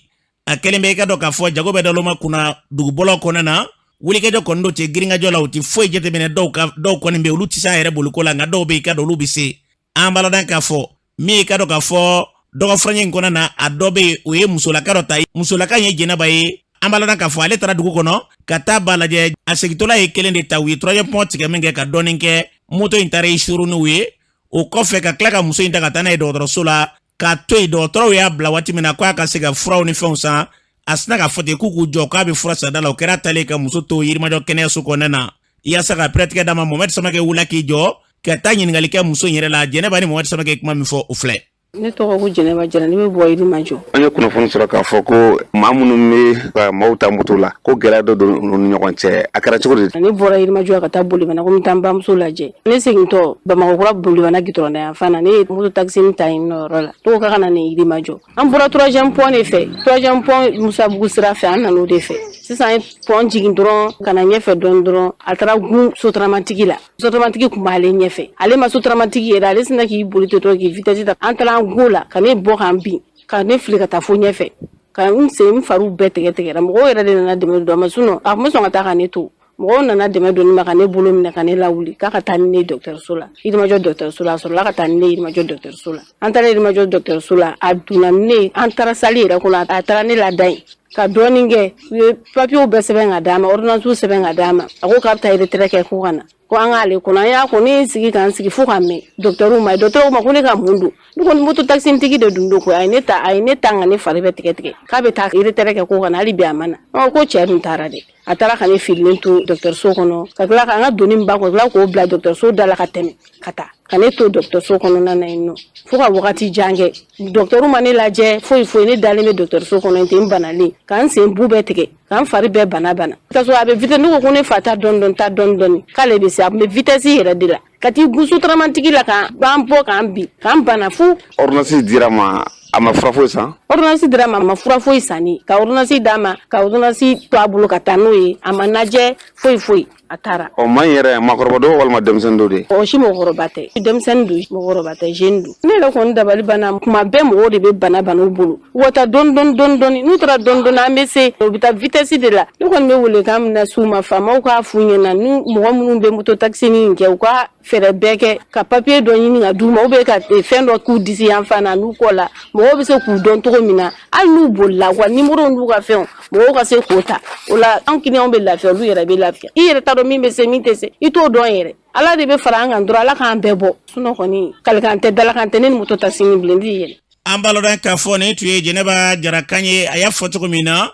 a kɛlen bɛ i ka dɔn k'a fɔ jago bɛ daloma kunna dugubɔlaw kɔnɔna na. Wulikajɔ kɔni don ten, girinkajɔ la, u tɛ foyi jateminɛ. Dɔw ka dɔw kɔni bɛ yen, olu tɛ se a yɛrɛ boliko la, nka dɔw bɛ yen, i ka dɔn olu bɛ se. An b'a ladɔn k'a fɔ min ye, i ka dɔn k'a fɔ dɔgɔfurancɛ in kɔnɔna na, a dɔ bɛ yen, o ye musolaka dɔ ta ye. Musolaka in ye Jɛnɛba ye. An b'a ladɔn k'a fɔ ale taara dugu kɔnɔ ka taa ba lajɛ. A segintɔla ye kelen de ta. U ye troisième pont tigɛ min kɛ ka dɔɔnin kɛ, moto in taara i suru n'u ye. O kɔfɛ, ka tila ka muso in ta ka taa n'a ye dɔgɔtɔrɔso la, k'a to yen. Dɔgɔtɔrɔw y'a bila waati min na k'a ka se ka furaw ni fɛnw san, a sina k'a fɔ ten k'u k'u jɔ k'a bɛ fura san da la. O kɛra talen ka muso to Yirimajɔ kɛnɛyaso kɔnɔna na yaasa ka pɛrɛtigɛ d'a ma. Mohamɛd Samakɛ wulila k'i jɔ ka taa ɲininkali kɛ muso in yɛrɛ la. Jɛnɛba ni Mohamɛd Samakɛ kuma min fɔ, o filɛ. Ne tɔgɔ ko Jɛnɛba Jara, ne bɛ bɔ Yirimajɔ. An ye kunnafoni sɔrɔ k'a fɔ ko maa minnu bɛ ka maaw ta moto la, ko gɛlɛya dɔ don u ni ɲɔgɔn cɛ. A kɛra cogo di? Ne bɔra Yirimajɔ ka taa Bolibana ko n bɛ taa n bamuso lajɛ. Ne segintɔ Bamakɔkura Bolibana gitɔrɔn da yan fan na, ne ye moto taxi ta yen nɔ yɔrɔ la. Ne ko k'a ka na nin Yirimajɔ. An bɔra troisième pont de fɛ, troisième pont Musabugu sira fɛ, an nan'o de fɛ. Sisan ye pɔn jigin dɔrɔn ka na ɲɛfɛ dɔɔni dɔrɔn, a taara gun sotaramatigi la. Sotaramatigi tun b'ale ɲɛfɛ, ale ma sotaramatigi yɛrɛ, ale sinna k'i boli ten dɔrɔn k'i vitesse ta. An taara an go la ka ne bɔ k'an bin, ka ne fili ka taa fo ɲɛfɛ, ka n sen n fariw bɛɛ tigɛ tigɛra. Mɔgɔw yɛrɛ de nana dɛmɛ don a ma, sinon a tun bɛ sɔn ka taa ka ne to. Mɔgɔw nana dɛmɛ don ne ma ka ne bolo minɛ ka ne lawuli k'a ka taa ni ne ye dɔgɔtɔrɔso la, Yirimajɔ dɔgɔtɔrɔso la. A sɔrɔla ka taa ni ne ye Yirimajɔ dɔgɔtɔrɔso la. An taara Yirimajɔ dɔgɔtɔrɔso la, a donna ni ne ye, an taara sali yɛrɛ kɔnɔ, a taara ne lada yen ka dɔɔnin kɛ. U ye papiyew bɛɛ sɛbɛn ka d'a ma, ordonnance sɛbɛn ka d'a ma. A ko k'a bɛ taa retrait kɛ ko ka na ko an k'ale kɔnɔ. An y'a kɔnɔ, ne ye n sigi k'an sigi fo ka mɛn, dɔgɔtɔrɔw ma. Dɔgɔtɔrɔw ma ko ne ka mun don? Ne ko moto taxi tigi de dun don ko a ye ne ta, a ye ne ta, nka ne fari bɛ tigɛ tigɛ, k'a bɛ taa retrait kɛ ko ka na. Hali bi a ma na. Ko cɛ dun taara dɛ, a taara ka ne fililen to dɔgɔtɔrɔso kɔnɔ, ka tila k'an ka doni min b'a kɔnɔ, ka tila k'o bila dɔgɔtɔrɔso da la ka tɛmɛ ka taa ka ne to dɔgɔtɔrɔso kɔnɔna na yen nɔ fo ka wagati jan kɛ. Dɔgɔtɔrɔw ma ne lajɛ foyi foyi. Ne dalen bɛ dɔgɔtɔrɔso kɔnɔ ten, n banalen, k'an sen bu bɛɛ tigɛ, k'an fari bɛɛ bana bana. Ka sɔrɔ a bɛ vitesse. Ne ko ko ne fa ta dɔɔni dɔɔni, ta dɔɔni dɔɔni, k'ale bɛ se. A tun bɛ vitesse yɛrɛ de la ka t'i gun sotaramatigi la, k'an b'an bɔ k'an bin, k'an bana fu. Ordonnance dira ma, a ma fura foyi san? Ordonnance dira ma, a ma fura foyi sanni. Ka ordonnance d'a ma, ka ordonnance to a bolo ka taa n'o ye, a ma lajɛ foyi foyi, a taara. Ɔ, maa in yɛrɛ, maakɔrɔba don walima denmisɛnnin dɔ de? O si mɔgɔkɔrɔba tɛ, denmisɛnnin don, mɔgɔkɔrɔba tɛ, jeune don. Ne yɛrɛ kɔni dabali banna. Kuma bɛɛ mɔgɔw de bɛ bana bana u bolo, u ka taa dɔɔni dɔɔni dɔɔni dɔɔni. N'u taara dɔɔni dɔɔni, an bɛ se, u bɛ taa vitesse de la. Ne kɔni bɛ welekan min lase u ma, faamaw k'a f'u ɲɛna, ni mɔgɔ minnu bɛ moto taxi nin kɛ, u ka fɛɛrɛ bɛɛ kɛ ka papiye dɔ ɲini ka d'u ma, ou bien ka fɛn dɔ k'u disi yan fan na n'u kɔ la, mɔgɔw bɛ se k'u dɔn cogo min na. Hali n'u bolila, u ka nimoro n'u ka fɛnw, mɔgɔw ka se k'o ta. O la anw kiliyanw bɛ lafiya, olu yɛrɛ bɛ lafiya. I yɛrɛ t'a dɔn min bɛ se, min tɛ se, i t'o dɔn yɛrɛ. Ala de bɛ fara an kan dɔrɔn, Ala k'an bɛɛ bɔ. Sinon kɔni, kalikan tɛ, dalakan tɛ ne ni moto taxi ni bilen, n t'i yɛlɛ. An b'a lɔn k'a fɔ nin tun ye Jɛnɛba Jarakan ye. A y'a fɔ cogo min na,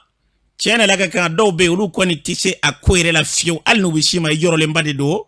tiɲɛ na la ka kan, dɔw bɛ yen, olu kɔni tɛ se a ko yɛrɛ la fiyewu. Hali n'u bɛ s'i ma, i jɔrɔlenba de don.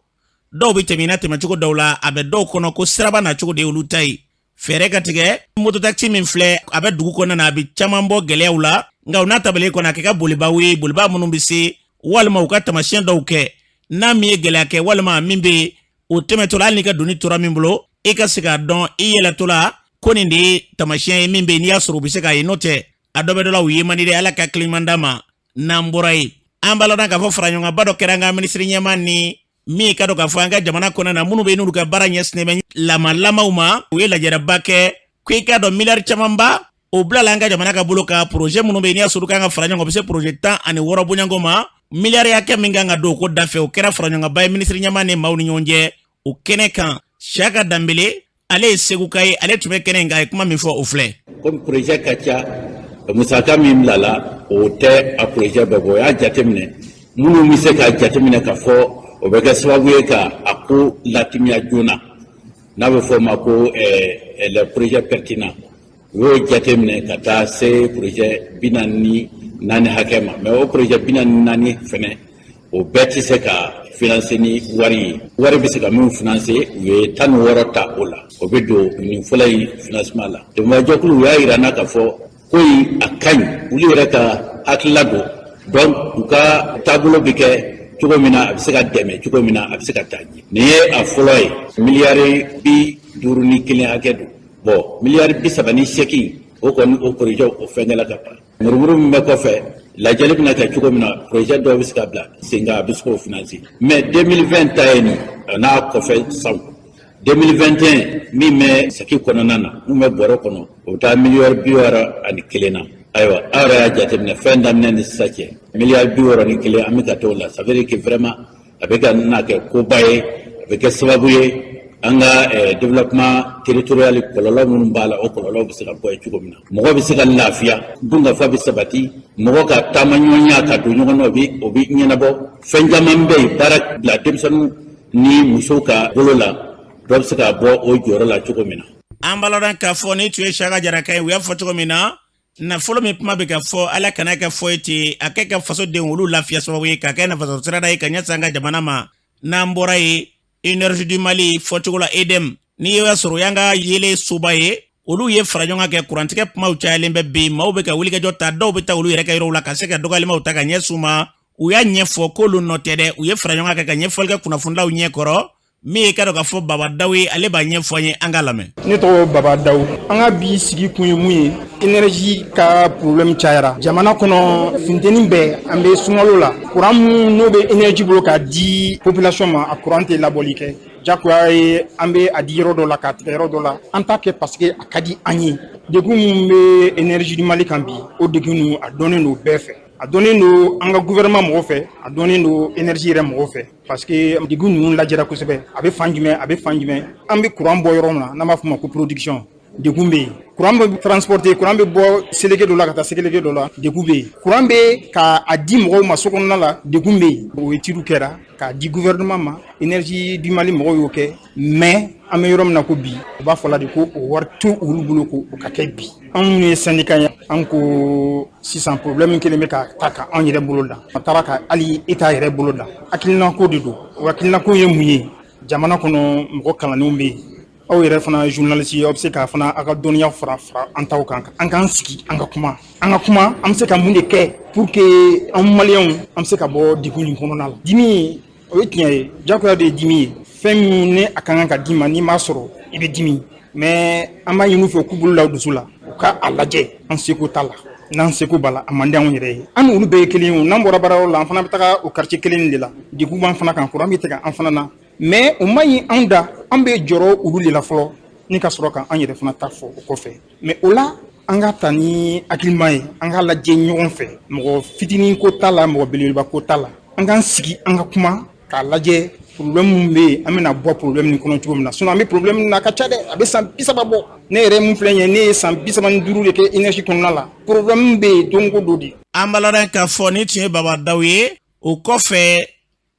Dɔw bɛ tɛmɛ i na tɛmɛcogo dɔw la, a bɛ dɔw kɔnɔ ko siraba nacogo de ye olu ta ye. Fɛɛrɛ ka tigɛ. Mototakisi min filɛ, a bɛ dugu kɔnɔna na, a bɛ caman bɔ gɛlɛyaw la. Nka o n'a tabalen kɔnɔ, a kɛ ka bolibaw ye, boliba minnu bɛ se, walima u ka tamasiyɛn dɔw kɛ n'a min ye gɛlɛya kɛ, walima min bɛ yen o tɛmɛtɔ la, hali n'i ka doni tora min bolo, i ka se k'a dɔn i yɛlɛtɔ la ko nin de ye tamasiyɛn ye min bɛ yen, n'i y'a sɔrɔ u bɛ se k'a ye. N'o tɛ, a dɔ bɛ dɔ la, u ye man di dɛ. Ala ka hakili ɲuman d'a ma. N'an bɔra yen, an b'a lɔn k'a fɔ faraɲɔgɔnba dɔ kɛra an ka minisiri ɲɛmaa ni min ye ka dɔn k'a fɔ an ka jamana kɔnɔ na, minnu bɛ n'olu ka baara ɲɛsinnen bɛ lamalamaw ma, u ye lajɛrɛba kɛ ko i k'a dɔn miliyari camanba o bilala an ka jamana ka bolo kan. Projet minnu bɛ yen, n'i y'a sɔrɔ kan ka fara ɲɔgɔn kan, o bɛ se projet 16 bɔɲɔgɔnko ma. Miliyari hakɛ min kan ka don o ko dafɛ, o kɛra faraɲɔgɔnba ye minisiri ɲɛmaa ni maaw ni ɲɔgɔn cɛ o kɛnɛ kan. Siyaka Danbele, ale ye Seguka ye, ale tun bɛ kɛnɛ in kan, a ye kuma min fɔ, o filɛ. Komi projet ka ca, musaka min bilala, o tɛ a projet bɛɛ bɔ. O y'a jateminɛ, minnu bɛ se k'a jateminɛ ka fɔ o bɛ kɛ sababu ye ka a ko latimiya joona, n'a bɛ fɔ o ma ko les projets pertinents, u y'o jateminɛ ka taa se projet 44 hakɛ ma. Mais o projet 44 fɛnɛ, o bɛɛ tɛ se ka financer ni wari ye. Wari bɛ se ka min financer, u ye 16 ta o la, o bɛ don nin fɔlɔ in financement la. Dɛmɛbagajɛkulu, u y'a yira n na k'a fɔ ko in a ka ɲi, olu yɛrɛ ka hakilila don. Donc u ka taabolo bɛ kɛ cogo min na, a bɛ se ka dɛmɛ cogo min na, a bɛ se ka taa ɲɛ. Nin ye a fɔlɔ ye, miliyari 51 hakɛ don. Bon, miliyari 38, o kɔni, o projet o fɛnkɛla ka ban. Murumuru min bɛ kɔfɛ, lajɛli bɛna kɛ cogo min na, projet dɔw bɛ se ka bila sen kan, a bɛ se k'o financer. Mais 2020 ta ye nin, a n'a kɔfɛ sanw 2021 min bɛ saki kɔnɔna na, min bɛ bɔrɔ kɔnɔ, o bɛ taa miliyari 61 na. Ayiwa, aw yɛrɛ y'a jateminɛ, fɛn daminɛ ni sisan cɛ, miliyari 61, an bɛ ka t'o la. Ça veut dire que vraiment a bɛ ka na kɛ koba ye, a bɛ kɛ sababu ye an ka développement territorial, kɔlɔlɔ minnu b'a la, o kɔlɔlɔ bɛ se ka bɔ yen cogo min na, mɔgɔ bɛ se ka lafiya, dunkafa bɛ sabati, mɔgɔ ka taama ɲɔgɔnya ka don ɲɔgɔn na, o bɛ ɲɛnabɔ. Fɛn caman bɛ yen, baara bila denmisɛnninw ni musow ka bolo la, dɔ bɛ se ka bɔ o jɔyɔrɔ la cogo min na. An b'a lɔn k'a fɔ ni tun ye Siyaka Jara ye, u y'a fɔ cogo min na, nafolo min kuma bɛ ka fɔ, Ala kana kɛ fɔ ye ten, a kɛ ka fasodenw olu lafiya sababu ye, ka kɛ nafasɔrɔ sirada ye ka ɲɛsin an ka jamana ma. N'an bɔra yen, Énergie du Mali, fɔcogo la EDM, n'i y'a sɔrɔ o y'an ka yeelen soba ye, olu ye fara ɲɔgɔn kan kɛ. Kurantigɛ kumaw cayalen bɛ bi, maaw bɛ ka wulikajɔ ta, dɔw bɛ taa olu yɛrɛ ka yɔrɔw la ka se ka dɔgɔyalimaw ta ka ɲɛsin u ma. U y'a ɲɛfɔ k'olu nɔ tɛ dɛ, u ye fara ɲɔgɔn kan ka ɲɛfɔli kɛ kunnafonilaw ɲɛkɔrɔ. Min ye k'a dɔn k'a fɔ Baba Daw ye, ale b'a ɲɛfɔ an ye, an k'a lamɛn. Ne tɔgɔ Baba Daw. An ka bi sigi kun ye mun ye? Énergie ka problème cayara jamana kɔnɔ. Funteni bɛɛ, an bɛ sunkalo la. Kuran mun n'o bɛ énergie bolo k'a di population ma, a kuran tɛ labɔli kɛ. Jagoya ye, an bɛ a di yɔrɔ dɔ la k'a tigɛ yɔrɔ dɔ la. An t'a kɛ parce que a ka di an ye. Degun mun bɛ Énergie du Mali kan bi, o degun ninnu, a dɔnnen don bɛɛ fɛ. A dɔnnen don an ka gouvernement mɔgɔw fɛ, a dɔnnen don énergie yɛrɛ mɔgɔw fɛ, parce que degun ninnu lajɛra kosɛbɛ. A bɛ fan jumɛn? A bɛ fan jumɛn? An bɛ kuran bɔ yɔrɔ min na, n'an b'a fɔ o ma ko production, degun bɛ yen. Kuran bɛ transporter, kuran bɛ bɔ seleke dɔ la ka taa seleke dɔ la, degun bɛ yen. Kuran bɛ ka a di mɔgɔw ma so kɔnɔna la, degun bɛ yen. O étude kɛra k'a di gouvernement ma, Énergie du Mali mɔgɔw y'o kɛ, mais an bɛ yɔrɔ min na ko bi, u b'a fɔ la de ko o wari t'u olu bolo ko o ka kɛ bi. Anw minnu ye syndicat ye, an ko sisan problème kelen bɛ ka ta ka anw yɛrɛ bolo da, a taara ka hali État yɛrɛ bolo da. Hakilinako de don. O hakilinako ye mun ye? Jamana kɔnɔ, mɔgɔ kalannenw bɛ yen. Aw yɛrɛ fana journaliste ye, aw bɛ se k'a fana aw ka dɔnniya fara fara an taw kan. An k'an sigi, an ka kuma, an ka kuma. An bɛ se ka mun de kɛ pour que an maliyɛnw, an bɛ se ka bɔ degun nin kɔnɔna la? Dimi, o ye tiɲɛ ye, jagoya de ye dimi ye. Fɛn min ni a ka kan ka d'i ma, n'i m'a sɔrɔ, i bɛ dimi. Mais an b'a ɲini u fɛ k'u bolo la u dusu la, u ka a lajɛ. An seko t'a la, n'an seko b'a la, a man di anw yɛrɛ ye. An n'olu bɛɛ ye kelen ye. N'an bɔra baarayɔrɔ la, an fana bɛ taga o quartier kelen de la. Degun b'an fana kan, kuran bɛ tigɛ an fana na, mais o man ɲi anw da. An bɛ jɔrɔ olu de la fɔlɔ, ni ka sɔrɔ ka an yɛrɛ fana ta fɔ o kɔfɛ. Mais o la, an ka ta ni hakilima ye, an k'a lajɛ ɲɔgɔn fɛ. Mɔgɔ fitinin ko t'a la, mɔgɔ belebeleba ko t'a la. An k'an sigi, an ka kuma k'a lajɛ problème min bɛ yen, an bɛna bɔ problème nin kɔnɔ cogo min na. Sinon an bɛ problème min na, a ka ca dɛ, a bɛ san 30 bɔ. Ne yɛrɛ mun filɛ nin ye, ne ye san 35 de kɛ énergie kɔnɔna la. Problème bɛ yen don o don de. An b'a ladɔn k'a fɔ nin tun ye Baba Daw ye. O kɔfɛ,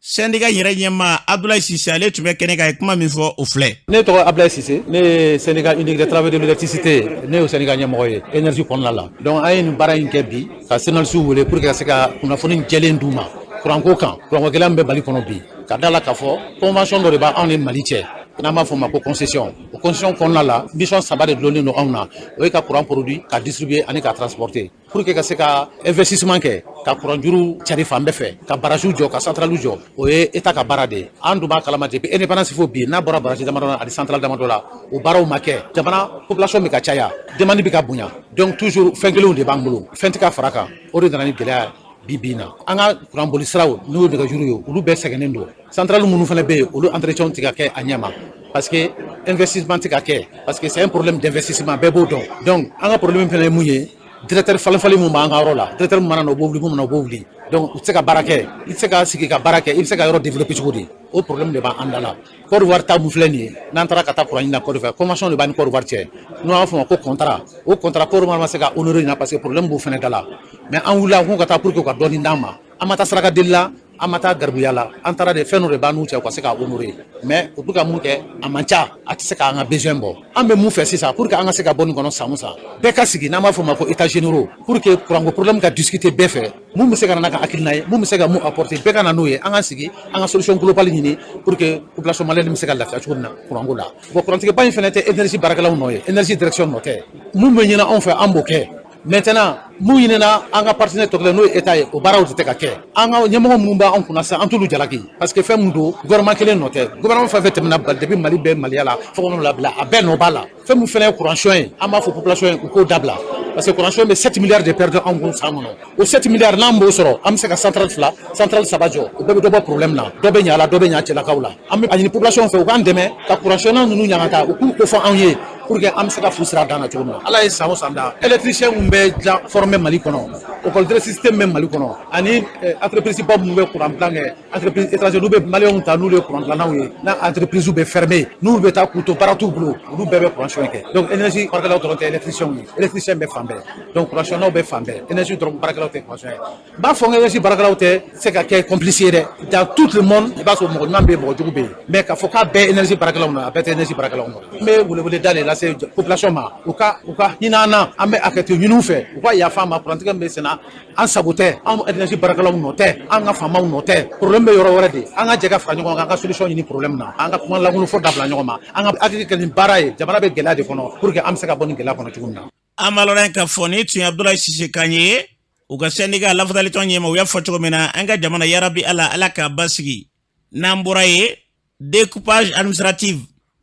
sɛndika yɛrɛ ɲɛmaa Abdulayi Sise, ale tun bɛ kɛnɛ kan, ye kuma min fɔ, o filɛ. Ne tɔgɔ Ablaye Sise, ne ye Syndicat unique des travailleurs de l'électricité, ne y'o syndicat ɲɛmɔgɔ ye énergie kɔnɔna la. Donc an ye nin baara in kɛ bi ka journalistes wele pour que ka se ka kunnafoni jɛlen d'u ma kuranko kan, kuranko gɛlɛya min bɛ Mali kɔnɔ bi. Ka da la k'a fɔ convention dɔ de b'anw ni Mali cɛ, n'an b'a fɔ o ma ko concession. O concession kɔnɔna la, mission saba de dulonnen don anw na. O ye ka courant produit, ka distribuer ani ka transporter. Pour que ka se ka investissement kɛ, ka courant juru cari fan bɛɛ fɛ, ka barrage jɔ, ka centrale jɔ, o ye État ka baara de ye. An dun b'a kalama, depuis indépendance fo bi, n'a bɔra barrage damadɔ ani centrale damadɔ la, o baaraw ma kɛ. Jamana population bɛ ka caya, demande bɛ ka bonya, donc toujours fɛn kelenw de b'an bolo, fɛn tɛ ka fara kan. O de nana ni gɛlɛya bi bi in na. An ka kuran boli siraw, n'o ye nɛgɛjuru ye, olu bɛɛ sɛgɛnnen don. Centrale minnu fana bɛ yen, olu entretien tɛ ka kɛ a ɲɛ ma, parce que investissement tɛ ka kɛ, parce que c'est un problème d'investissement, bɛɛ b'o dɔn. Donc an ka problème fana ye mun ye? Directeur falen falen mun b'an ka yɔrɔ la, directeur min mana na, o b'o wuli, mun mana, o b'o wuli. Donc u tɛ se ka baara kɛ. I tɛ se ka sigi ka baara kɛ, i bɛ se ka yɔrɔ développer cogo di? O problème de b'an da la. Côte d'Ivoire ta mun filɛ nin ye, n'an taara ka taa kuran ɲini na Côte d'Ivoire, convention de b'an ni Côte d'Ivoire cɛ, n'o b'a fɔ ma ko contrat. O contrat, Côte d'Ivoire ma se ka honorer ɲina, parce que problème b'o fana da la. Mais an wulila ko ka taa pour que u ka dɔɔnin d'an ma. An ma taa saraka deli la, an ma taa garibuya la, an taara de fɛn dɔ de b'an n'u cɛ, u ka se k'a honorer. Mais u bɛ ka mun kɛ, a man ca, a tɛ se k'an ka besoin bɔ. An bɛ mun fɛ sisan pour que an ka se ka bɔ nin kɔnɔ? San o san, bɛɛ ka sigi, n'an b'a fɔ o ma ko état généraux, pour que kuranko problème ka discuter bɛɛ fɛ. Mun bɛ se ka na n'a ka hakilina ye, mun bɛ se ka mun apporter, bɛɛ ka na n'o ye. An ka sigi, an ka solution globale ɲini pour que population malienne bɛ se ka lafiya cogo min na kuranko la. Bon, kurantigɛba in fana tɛ énergie baarakɛlaw nɔ ye, énergie direction nɔ tɛ. Mun bɛ ɲini anw fɛ, an b'o kɛ. Maintenant, mun ɲinina an ka partenaire tɔ kelen, n'o ye État ye, o baaraw tɛ ka kɛ. An ka ɲɛmɔgɔ minnu b'an kunna sisan, an t'olu jalaki, parce que fɛn min don, gouvernement kelen nɔ tɛ. Gouvernement fɛn fɛn tɛmɛna depuis Mali bɛɛ Maliya la fo ka labila, a bɛɛ nɔ b'a la. Fɛn min fana ye courant ye, an b'a fɔ population ye u k'o dabila, parce que courant bɛ 7 milliards de perdre anw kun san kɔnɔ. O 7 milliards, n'an b'o sɔrɔ, an bɛ se ka centrale fila, centrale saba jɔ. O bɛɛ bɛ dɔ bɔ problème na, dɔ bɛ ɲa la, dɔ bɛ ɲa cɛlakaw la. An bɛ a ɲini population fɛ u k'an dɛmɛ ka courant ninnu ɲangata, u k'u ko fɔ anw ye pour que an bɛ se ka fu sira dan na cogo min na. Ala ye san o san da, électricien mun bɛ dilan former Mali kɔnɔ, école d'électricité min bɛ Mali kɔnɔ, ani entreprise ba minnu bɛ courant dilan kɛ, entreprise étranger, n'u bɛ maliyɛnw ta, n'olu ye courant dilannaw ye, n'a entreprise bɛ fermer, n'u bɛ taa k'u to baara t'u bolo, olu bɛɛ bɛ courant kɛ. Donc énergie baarakɛlaw dɔrɔn tɛ électricien ye, électricien bɛ fan bɛɛ, donc courant bɛ fan bɛɛ. Énergie dɔrɔn baarakɛlaw tɛ courant ye. N b'a fɔ n ko énergie baarakɛlaw tɛ se ka kɛ complice ye dɛ. Dans tout le monde, i b'a sɔrɔ mɔgɔ ɲuman bɛ yen, mɔgɔ jugu bɛ yen, mais k'a fɔ k'a bɛɛ énergie baarakɛlaw nɔ, a bɛɛ tɛ énergie baarakɛlaw nɔ. N bɛ welewele da de lase population ma, u ka hinɛ an na. An bɛ hakɛto ɲini u fɛ, u ka yafa an ma. Kurantigɛ min bɛ sen na, an sago tɛ, anw énergie baarakɛlaw nɔ tɛ, an ka faamaw nɔ tɛ. Problème bɛ yɔrɔ wɛrɛ de. An ka jɛ ka fara ɲɔgɔn kan, an ka solution ɲini problème na. An ka kuma lankolon fɔ dabila ɲɔgɔn ma, an ka hakili kɛ nin baara ye. Jamana bɛ gɛlɛya de kɔnɔ, pour que an bɛ se ka bɔ nin gɛlɛya kɔnɔ cogo min na. An b'a lɔn k'a fɔ nin tun ye Abudulayi Sise kan ye, u ka syndicat lafasalitɔn ɲɛma. U y'a fɔ cogo min na, an ka jamana, yarabi Ala, Ala k'a basigi. N'an bɔra yen Découpage administratif,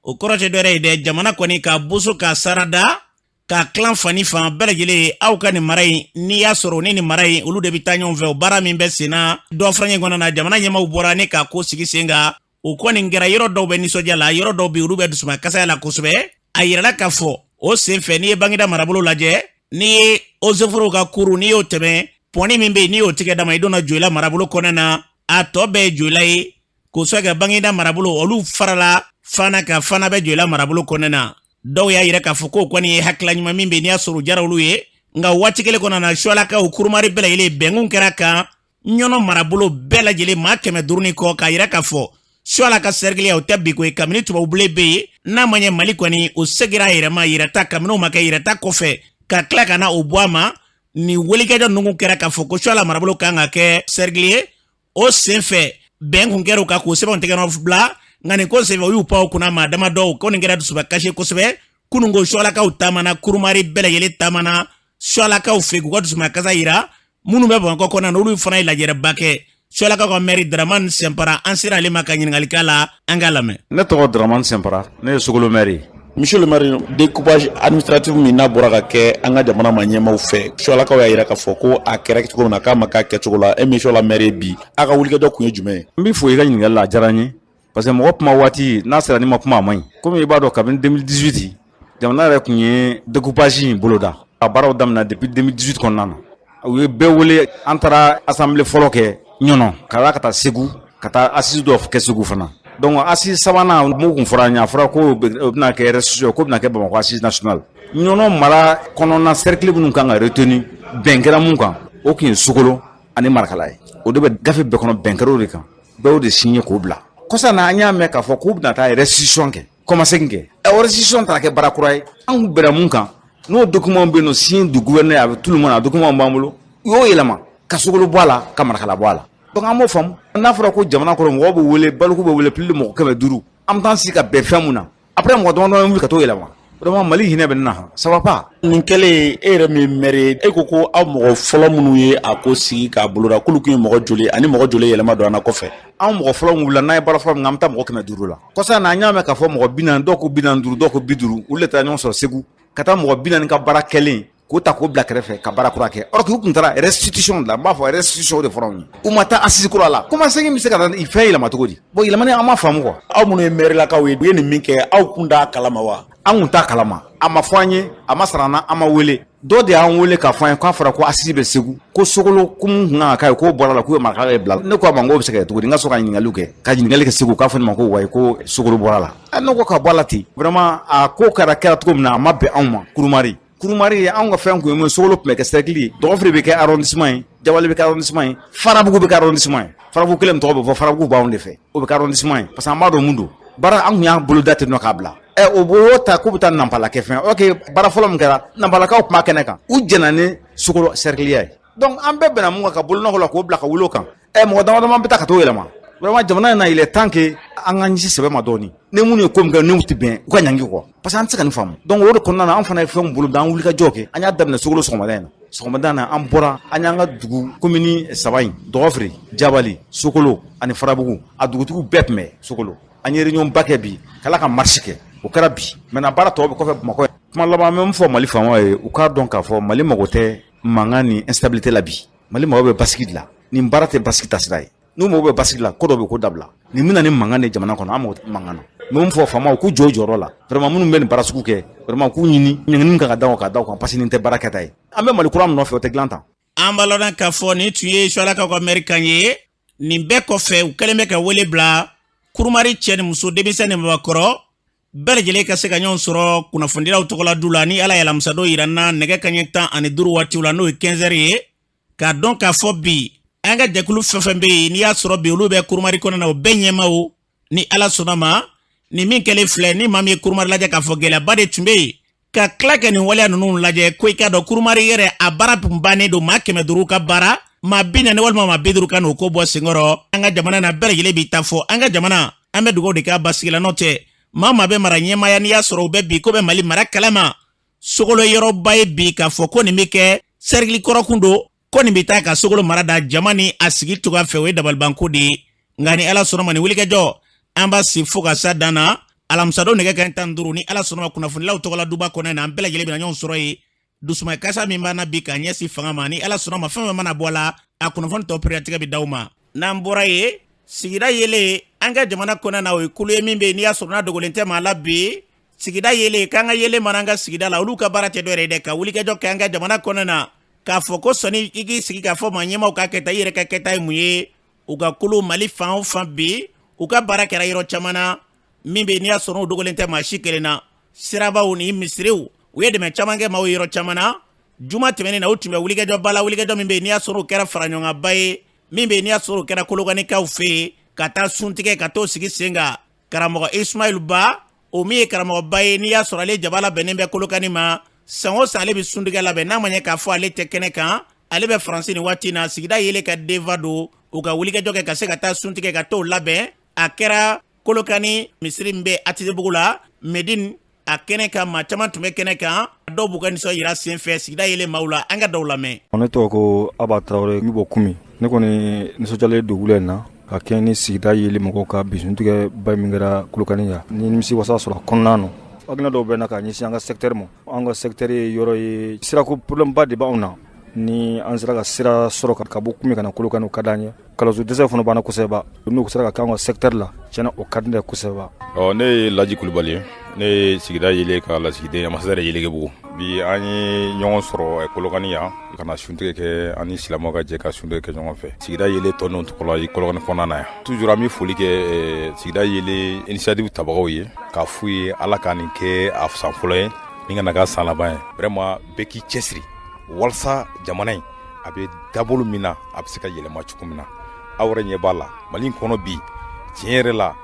o kɔrɔ tɛ dɔwɛrɛ ye dɛ, jamana kɔni ka boso ka sarada ka tilan fan ni fan bɛɛ lajɛlen ye. Aw ka nin mara in, n'i y'a sɔrɔ ni nin mara in, olu de bɛ taa ɲɔgɔn fɛ. O baara min bɛ sen na dɔ furancɛ kɔnɔna na, jamana ɲɛmaaw bɔra ni k'a ko sigi sen kan. O kɔni kɛra, yɔrɔ dɔw bɛ nisɔndiya la, yɔrɔ dɔw bɛ olu bɛ dusuma kasaya la kosɛbɛ. A yirala k'a fɔ o sen fɛ, n'i ye Bangida marabolo lajɛ, n'i ye Ozeforow ka kuru, n'i y'o tɛmɛ, pɔni min bɛ yen, n'i y'o tigɛ dama, i donna Joyila marabolo kɔnɔna na. A tɔ bɛɛ ye Joyila ye, k'o sabu kɛ Bangida marabolo olu farala Fana kan. Fana bɛ Joyila marabolo kɔnɔna na. Dɔw y'a yira k'a fɔ k'o kɔni ye hakilila ɲuman min bɛ, n'i y'a sɔrɔ o diyara olu ye. Nka waati kelen kɔnɔna na, Suwalakaw, Kurumari bɛɛ lajɛlen, bɛnkun kɛra kan Ɲɔnɔ marabolo bɛɛ lajɛlen maa 500 ni kɔ, k'a yira k'a fɔ Suwala ka sɛrikiliya, o tɛ bi ko ye. Kabini tubabubile bɛ yen, n'a ma ɲɛ Mali kɔni o segira a yɛrɛ ma yɛrɛta, kabini o ma kɛ yɛrɛta kɔfɛ ka tila ka na o bɔ a ma. Nin wulikajɔ ninnu kɛra k'a fɔ ko Suwala marabolo kan ka kɛ sɛrikili ye. O senfɛ, bɛn kun kɛra u kan k'o sɛbɛnw tɛgɛnɔ bila. Nka nin ko senfɛ, u y'u pan o kunna maa damadɔw ko nin kɛra dusuba kasi kosɛbɛ. Kununko Suwalakaw taamana, Kurumari bɛɛ lajɛlen taamana Suwalakaw fɛ k'u ka dusuma kasa yira. Minnu bɛ Bamakɔ kɔnɔna na, olu fana ye lajɛrɛba kɛ. Suwalakaw ka mɛri Dramani Sɛnpara, an sera ale ma ka ɲininkali k'a la, an k'a lamɛn. Ne tɔgɔ Dramani Sɛnpara, ne ye Sokolo mɛri ye. Monsieur le maire, découpage administratif min n'a bɔra ka kɛ an ka jamana ma ɲɛmaaw fɛ, Suwalakaw y'a yira k'a fɔ ko a kɛra cogo min na, k'a ma k'a kɛcogo la. E min Suwala maire ye bi, a ka wulikajɔ kun ye jumɛn ye? N b'i fo i ka ɲininkali la, a diyara n ye, parce que mɔgɔ kuma waati n'a sera, n'i ma kuma, a man ɲi. Komi i b'a dɔn, kabini 2018 jamana yɛrɛ tun ye découpage in boloda, a baaraw daminɛ depuis 2018 kɔnɔna na. U ye bɛɛ wele, an taara assemblée fɔlɔ kɛ Ɲɔnɔ, ka taa ka taa Segu, ka taa assise dɔ kɛ Segu fana. Donc assise sabanan mun kun fɔra an ye, a fɔra ko o bɛna kɛ restitution, ko bɛna kɛ Bamakɔ assise nationale. Ɲɔnɔ mara kɔnɔna cercle minnu kan ka retenu, bɛn kɛra mun kan, o tun ye Sokolo ani Marakala ye. O de bɛ gafe bɛɛ kɔnɔ, bɛn kɛra o de kan, bɛɛ y'o de signé k'o bila. Kɔsa na, an y'a mɛn k'a fɔ k'u bɛna taa restitution kɛ, kɔmasegin kɛ. Ɛ, restitution taara kɛ baara kura ye. An kun bɛnna mun kan, n'o document bɛ yen nɔ, signé du gouverneur avec tout le monde, a document b'an bolo. U y'o yɛlɛma ka Sokolo bɔ a la, ka Marakala bɔ a la. Donc an b'o faamu, n'a fɔra ko jamana kɔnɔ mɔgɔw bɛ wele, baliku bɛ wele, plus de mɔgɔ 500, an bɛ taa sigi ka bɛn fɛn mun na, après mɔgɔ damadɔ wuli ka t'o yɛlɛma. Vraiment, Mali hinɛ bɛ ne na, ça va pas. Nin kɛlen, e yɛrɛ min maire ye, e ko ko aw mɔgɔ fɔlɔ minnu ye a ko sigi k'a boloda, k'olu tun ye mɔgɔ joli, ani mɔgɔ joli yɛlɛma don an na kɔfɛ? Anw mɔgɔ fɔlɔ min wulila, n'an ye baara fɔlɔ min kɛ, an bɛ taa mɔgɔ 500 la. Kɔsa na, an y'a mɛn k'a fɔ mɔgɔ 40, dɔw ko 45, dɔw ko 50, olu de taara ɲɔgɔn sɔrɔ Segu ka taa mɔgɔ 40 ka baara kɛlen k'o ta k'o bila kɛrɛfɛ ka baara kura kɛ. Or que u tun taara restitution de la, n b'a fɔ restitution de fɔra anw ye, u ma taa assise kura la. Kɔmasegin bɛ se ka taa fɛn yɛlɛma cogo di? Bon, yɛlɛmani an ma faamu quoi. Aw minnu ye mairilakaw ye, u ye nin min kɛ, aw kun t'a kalama wa? An kun t'a kalama, a ma fɔ an ye, a ma sara an na, an ma wele. Dɔ de y'an wele k'a fɔ an ye k'a fɔra ko assise bɛ Segu, ko Sokolo ko mun kun kan ka k'a ye, k'o bɔra la, k'u ye Marakala de bila. Ne ko a ma, n k'o bɛ se ka kɛ cogo di? N ka sɔrɔ ka ɲininkaliw kɛ, ka ɲininkali kɛ Segu, k'a fɔ ne ma ko wayi, ko Sokolo bɔra la. Ne ko ka bɔ a la ten. Vraiment, a ko kɛra cogo min na, a ma bɛn anw ma. Kurumari ye anw ka fɛn kun ye mun ye? Sokolo tun bɛ kɛ cercle ye, Dɔgɔfiri bɛ kɛ arrondissement ye, Jabali bɛ kɛ arrondissement ye, Farabugu bɛ kɛ arrondissement ye. Farabugu kelen tɔgɔ bɛ fɔ, Farabugu b'anw de fɛ, o bɛ kɛ arrondissement ye, parce que an b'a dɔn mun don. Baara an kun y'a boloda ten nɔ k'a bila. Ɛ, o b'o ta k'u bɛ taa Nanpala kɛ fɛn. Ok, baara fɔlɔ min kɛra, Nanpalakaw tun b'a kɛnɛ kan, u jɛnna ni Sokolo cercle ye. Donc an bɛɛ bɛnna mun kan ka bolonɔgɔ la k'o bila ka wuli o kan. Ɛ, mɔgɔ dama dama bɛ taa ka t'o yɛlɛma. Vraiment, jamana in na, il est temps que an ka ɲɛsin sɛbɛ ma dɔɔni. Ni minnu ye ko min kɛ, n'u tɛ bɛn, u ka ɲangi quoi, parce que an tɛ se ka nin faamu. Donc o de kɔnɔna na, an fana ye fɛnw boloda, an wuli ka jɔ kɛ. An y'a daminɛ Sokolo sɔgɔmada in na. Sɔgɔmada in na, an bɔra, an y'an ka dugu komini saba in, Dɔgɔfiri, Jabali, Sokolo ani Farabugu, a dugutigiw bɛɛ tun bɛ Sokolo. An ye réunion ba kɛ bi, ka tila ka marche kɛ. O kɛra bi. Maintenant, baara tɔ bɛ kɔfɛ Bamakɔ. Kuma laban, an bɛ min fɔ Mali faamaw ye, u k'a dɔn k'a fɔ Mali mago tɛ mankan ni instabilité la bi. Mali mago bɛ basigi de la. Nin baara tɛ basigi taasira ye. N'u mago bɛ basigi la, ko dɔ bɛ ko dabila. Nin bɛna ni mankan de jamana kɔnɔ, an mago tɛ mankan na. N bɛ min fɔ faamaw, k'u jɔ u jɔyɔrɔ la. Vraiment, minnu bɛ nin baara sugu kɛ, vraiment, k'u ɲini ɲangini kan ka da o kan, ka da o kan, parce que nin tɛ baara kɛta ye. An bɛ Mali kura min nɔfɛ, o tɛ dilan tan. An b'a lɔn k'a fɔ nin tun ye Suwalakaw ka mɛri kan ye. Nin bɛɛ kɔfɛ, u kɛlen bɛ ka wele bila Kurumari cɛ ni muso, denmisɛn ni mabakɔrɔ bɛɛ lajɛlen ka se ka ɲɔgɔn sɔrɔ kunnafonidilaw tɔgɔla du la, ni Ala ye alamisadon yira n na, nɛgɛ kaɲɛ 15 waatiw la, n'o ye 15 heures ye, k'a dɔn k'a fɔ bi an ka jɛkulu fɛn fɛn bɛ yen, n'i y'a sɔrɔ bi olu bɛ Kurumari kɔnɔna na, o bɛɛ ɲɛmaaw, ni Ala sɔnna ma, nin min kɛlen filɛ, ni maa min ye Kurumari lajɛ k'a fɔ gɛlɛyaba de tun bɛ yen, ka tila ka nin waleya ninnu lajɛ, ko i k'a dɔn Kurumari yɛrɛ a baara tun bannen don. Maa 500 ka baara, maa 40 walima maa 50 ka n'o ko bɔ senkɔrɔ. An ka jamana na, bɛɛ lajɛlen b'i ta fɔ. An ka jamana, an bɛ dugawu de k'a basigi la. N'o tɛ, maa maa bɛ mara ɲɛmaaya, n'i y'a sɔrɔ u bɛ bi ko bɛ Mali mara kalama, Sokolo yɔrɔba ye bi k'a fɔ ko nin bɛ kɛ sɛrikili kɔrɔkun don, ko nin bɛ taa ka Sokolo mara da jama ni a sigi cogoya fɛ, o ye dabalibanko de ye. Nka ni Ala sɔnna ma, nin wulikajɔ An b'a si fo ka s'a dan na alamisadon nɛgɛ kanɲɛ 15, ni Ala sɔnna ma, kunnafonilaw tɔgɔla duba kɔnɔ na, an bɛɛ lajɛlen bɛna ɲɔgɔn sɔrɔ yen. Dusuma kasa min b'an na bi ka ɲɛsin fanga ma, ni Ala sɔnna ma, fɛn fɛn mana bɔ a la, a kunnafoni tɔ pereyatigɛ bɛ d'aw ma. N'an bɔra yen, sigida yelen an ka jamana kɔnɔ na, o ye kulu ye min bɛ yen, n'i y'a sɔrɔ n'a dogolen tɛ maa la bi. Sigida yelen, k'an ka yelen mana an ka sigida la, olu ka baara tɛ dɔwɛrɛ ye dɛ, ka wulikajɔ kɛ an ka jamana kɔnɔ na, k'a fɔ ko sɔnni i k'i sigi k'a fɔ maa ɲɛmaaw k'a kɛta, i yɛrɛ ka kɛta ye mun ye. U ka kulu Mali fan o fan bi, u ka baara kɛra yɔrɔ caman na min bɛ yen, n'i y'a sɔrɔ u dogolen tɛ maa si kelen na. Sirabaw ni misiriw, u ye dɛmɛ caman kɛ maaw yɔrɔ caman na. Juma tɛmɛnen na, u tun bɛ wulikajɔba la, wulikajɔ min bɛ yen, n'i y'a sɔrɔ o kɛra faraɲɔgɔnkanba ye, min bɛ yen, n'i y'a sɔrɔ o kɛra Kolokanikaw fɛ yen, ka taa suntigɛ ka t'o sigi sen kan. Karamɔgɔ Ismail Ba, o min ye karamɔgɔba ye, n'i y'a sɔrɔ ale jaba labɛnnen bɛ Kolokani ma, san o san ale bɛ suntigɛ labɛn. N'a ma ɲɛ k'a fɔ ale tɛ kɛnɛ kan, ale bɛ Faransi nin waati na, sigida yelen ka denfa don, u ka wulikajɔ kɛ ka se ka taa suntigɛ ka t'o labɛn. A kɛra Kolokani misiri min bɛ ATT-bugu la, Medine, a kɛnɛ kan, maa caman tun bɛ kɛnɛ kan. Dɔw b'u ka nisɔn yira sen fɛ sigida yelen maaw la. An ka dɔw lamɛn. Ne tɔgɔ ko Aba Tarawele, n bɛ bɔ Kumi. Ne kɔni nisɔndiyalen don wula in na ka kɛɲɛ ni sigida yelen mɔgɔw ka bi suntigɛ ba min kɛra Kolokani yan, ni nimisi wasa sɔrɔ a kɔnɔna na. Hakilina dɔw bɛ na ka ɲɛsin an ka secteur ma. An ka secteur ye yɔrɔ ye, sirako problème ba de b'anw na. Ni an sera ka sira sɔrɔ ka bɔ Kumi ka na Kolokani, o ka d'an ye. Kalanso dɛsɛ fana b'an na kosɛbɛ. N'o sera ka k'an ka secteur la, tiɲɛna, o ka di ne ye kosɛbɛ. Ɔ, ne ye Laji Kulubali ye, ne ye sigida yelen ka lasigiden, ambassadeur Yelekebugu. Bi an ye ɲɔgɔn sɔrɔ Kolokani yan ka na suntigɛ kɛ, an ni silamɛw ka jɛ ka suntigɛ kɛ ɲɔgɔn fɛ sigida yelen tɔndenw tɔgɔ la Kolokani kɔnɔna na yan. Toujours an bɛ foli kɛ sigida yelen initiative tabagaw ye, k'a f'u ye Ala ka nin kɛ a san fɔlɔ ye, ni kana k'a san laban ye. Vraiment, bɛɛ k'i cɛsiri walasa jamana in a bɛ dabolo min na, a bɛ se ka yɛlɛma cogo min na. Aw yɛrɛ ɲɛ b'a la, Mali in kɔnɔ bi, tiɲɛ yɛrɛ la,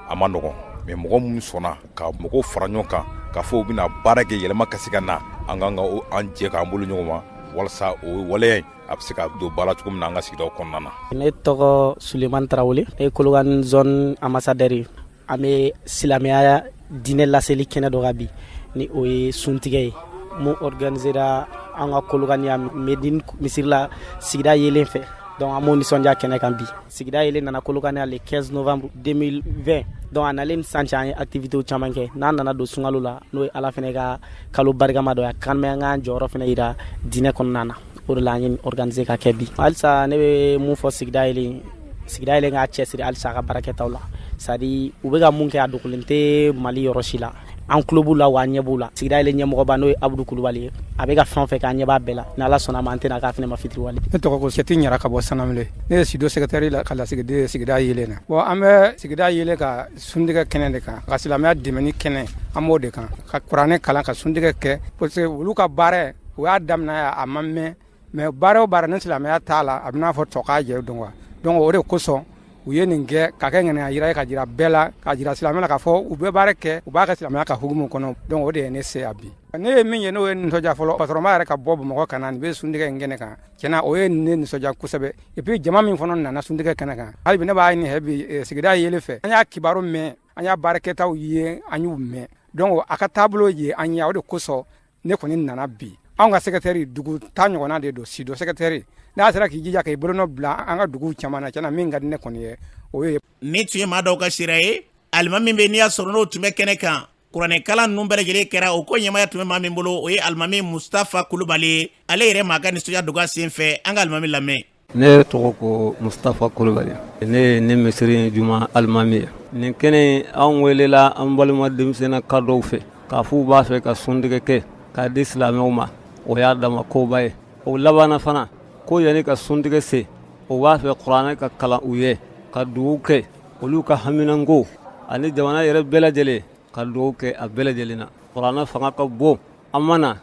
a ma nɔgɔn, mais mɔgɔ minnu sɔnna ka mɔgɔw fara ɲɔgɔn kan k'a fɔ u bɛna baara kɛ, yɛlɛma ka se ka na, an kan ka an jɛ k'an bolo ɲɔgɔn ma walasa o waleya in a bɛ se ka don ba la cogo min na an ka sigidaw kɔnɔna na. Ne tɔgɔ Sulemani Tarawele, ne ye Kolokani zone ambassadeur ye. An bɛ silamɛya diinɛ laseli kɛnɛ dɔ kan bi, ni o ye suntigɛ ye mun organisera an ka Kolokani yan, Medine misiri la, sigida yelen fɛ. Donc an b'o nisɔndiya kɛnɛ kan bi. Sigida yelen nana Kolokani yan le 15 novembre 2020. Donc a nalen ni sisan cɛ, an ye activités caman kɛ. N'an nana don sunkalo la, n'o ye Ala fɛnɛ ka kalo barikama dɔ ye, a kan bɛ an k'an jɔyɔrɔ fɛnɛ yira diinɛ kɔnɔna na. O de la an ye organiser ka kɛ bi. Halisa ne bɛ mun fɔ sigida yelen, sigida yelen k'a cɛsiri halisa a ka baarakɛtaw la. C'est à dire, u bɛ ka mun kɛ, a dogolen tɛ Mali yɔrɔ si la. An tulo b'u la wa an ɲɛ b'u la. Sigida yelen ɲɛmɔgɔba, n'o ye Abudu Kulubali ye, a bɛ ka fɛn o fɛn kɛ, an ɲɛ b'a bɛɛ la. Ni Ala sɔnna a ma, an tɛna k'a fɛnɛ ma fitiriwale. Ne tɔgɔ ko Sɛti Ɲara ka bɔ Sanamule. Ne ye SIDO secrétaire la ka lasigiden sigida yelen na. Bon, an bɛ sigida yelen ka suntigɛ kɛnɛ de kan, ka silamɛya dɛmɛni kɛnɛ, an b'o de kan, ka kuranɛ kalan, ka suntigɛ kɛ, parce que olu ka baara, u y'a daminɛ, a ma mɛn, mais baara o baara ni silamɛya t'a la, a bɛna fɔ tɔ k'a jɛ dɔn quoi. Donc o de kosɔn u ye nin kɛ, ka kɛ ŋaniya yira ye, ka jira bɛɛ la, ka jira silamɛ la k'a fɔ u bɛ baara kɛ, u b'a kɛ silamɛya ka hukumu kɔnɔ. Donc o de ye ne se yan bi. Ne ye min ye, n'o ye nisɔndiya fɔlɔ, patɔrɔnba yɛrɛ ka bɔ Bamakɔ ka na nin bɛ suntigɛ in kɛnɛ kan, tiɲɛna, o ye ne nisɔndiya kosɛbɛ. Et puis jama min fana nana suntigɛ kɛnɛ kan, hali bi ne b'a ɲini bi sigida yelen fɛ. An y'a kibaru mɛn, an y'a baarakɛtaw ye, an y'u mɛn. Donc a ka taabolo ye an ye, o de kosɔn ne kɔni nana bi. Anw ka secrétaire, dugu ta ɲɔgɔnna de don, SIDO secrétaire, n'a sera k'i jija k'i bolonɔ bila an ka dugu caman na, tiɲɛna, min ka di ne kɔni ye, o ye. Ni tun ye maa dɔw ka sira ye. Alimami min bɛ, n'i y'a sɔrɔ n'o tun bɛ kɛnɛ kan, kuranɛkalan ninnu bɛɛ lajɛlen kɛra, o ko ɲɛmaya tun bɛ maa min bolo, o ye alimami Mustafa Kulubali ye. Ale yɛrɛ maa ka nisɔndiya dogo a sen fɛ. An ka alimami lamɛn. Ne tɔgɔ ko Mustafa Kulubali, ne ye ne misiri juma alimami ye. Nin kɛnɛ, anw welela an balima denmisɛnninka dɔw fɛ k'a fɔ u b'a fɛ ka suntigɛ kɛ k'a di silamɛw ma. O y'a dama koba ye. O labanna fana ko yanni ka suntigɛ se, o b'a fɛ kuranɛ ka kalan u ye, ka dugawu kɛ olu ka haminanko ani jamana yɛrɛ bɛɛ lajɛlen, ka dugawu kɛ a bɛɛ lajɛlen na. Kuranɛ fanga ka bon. An ma na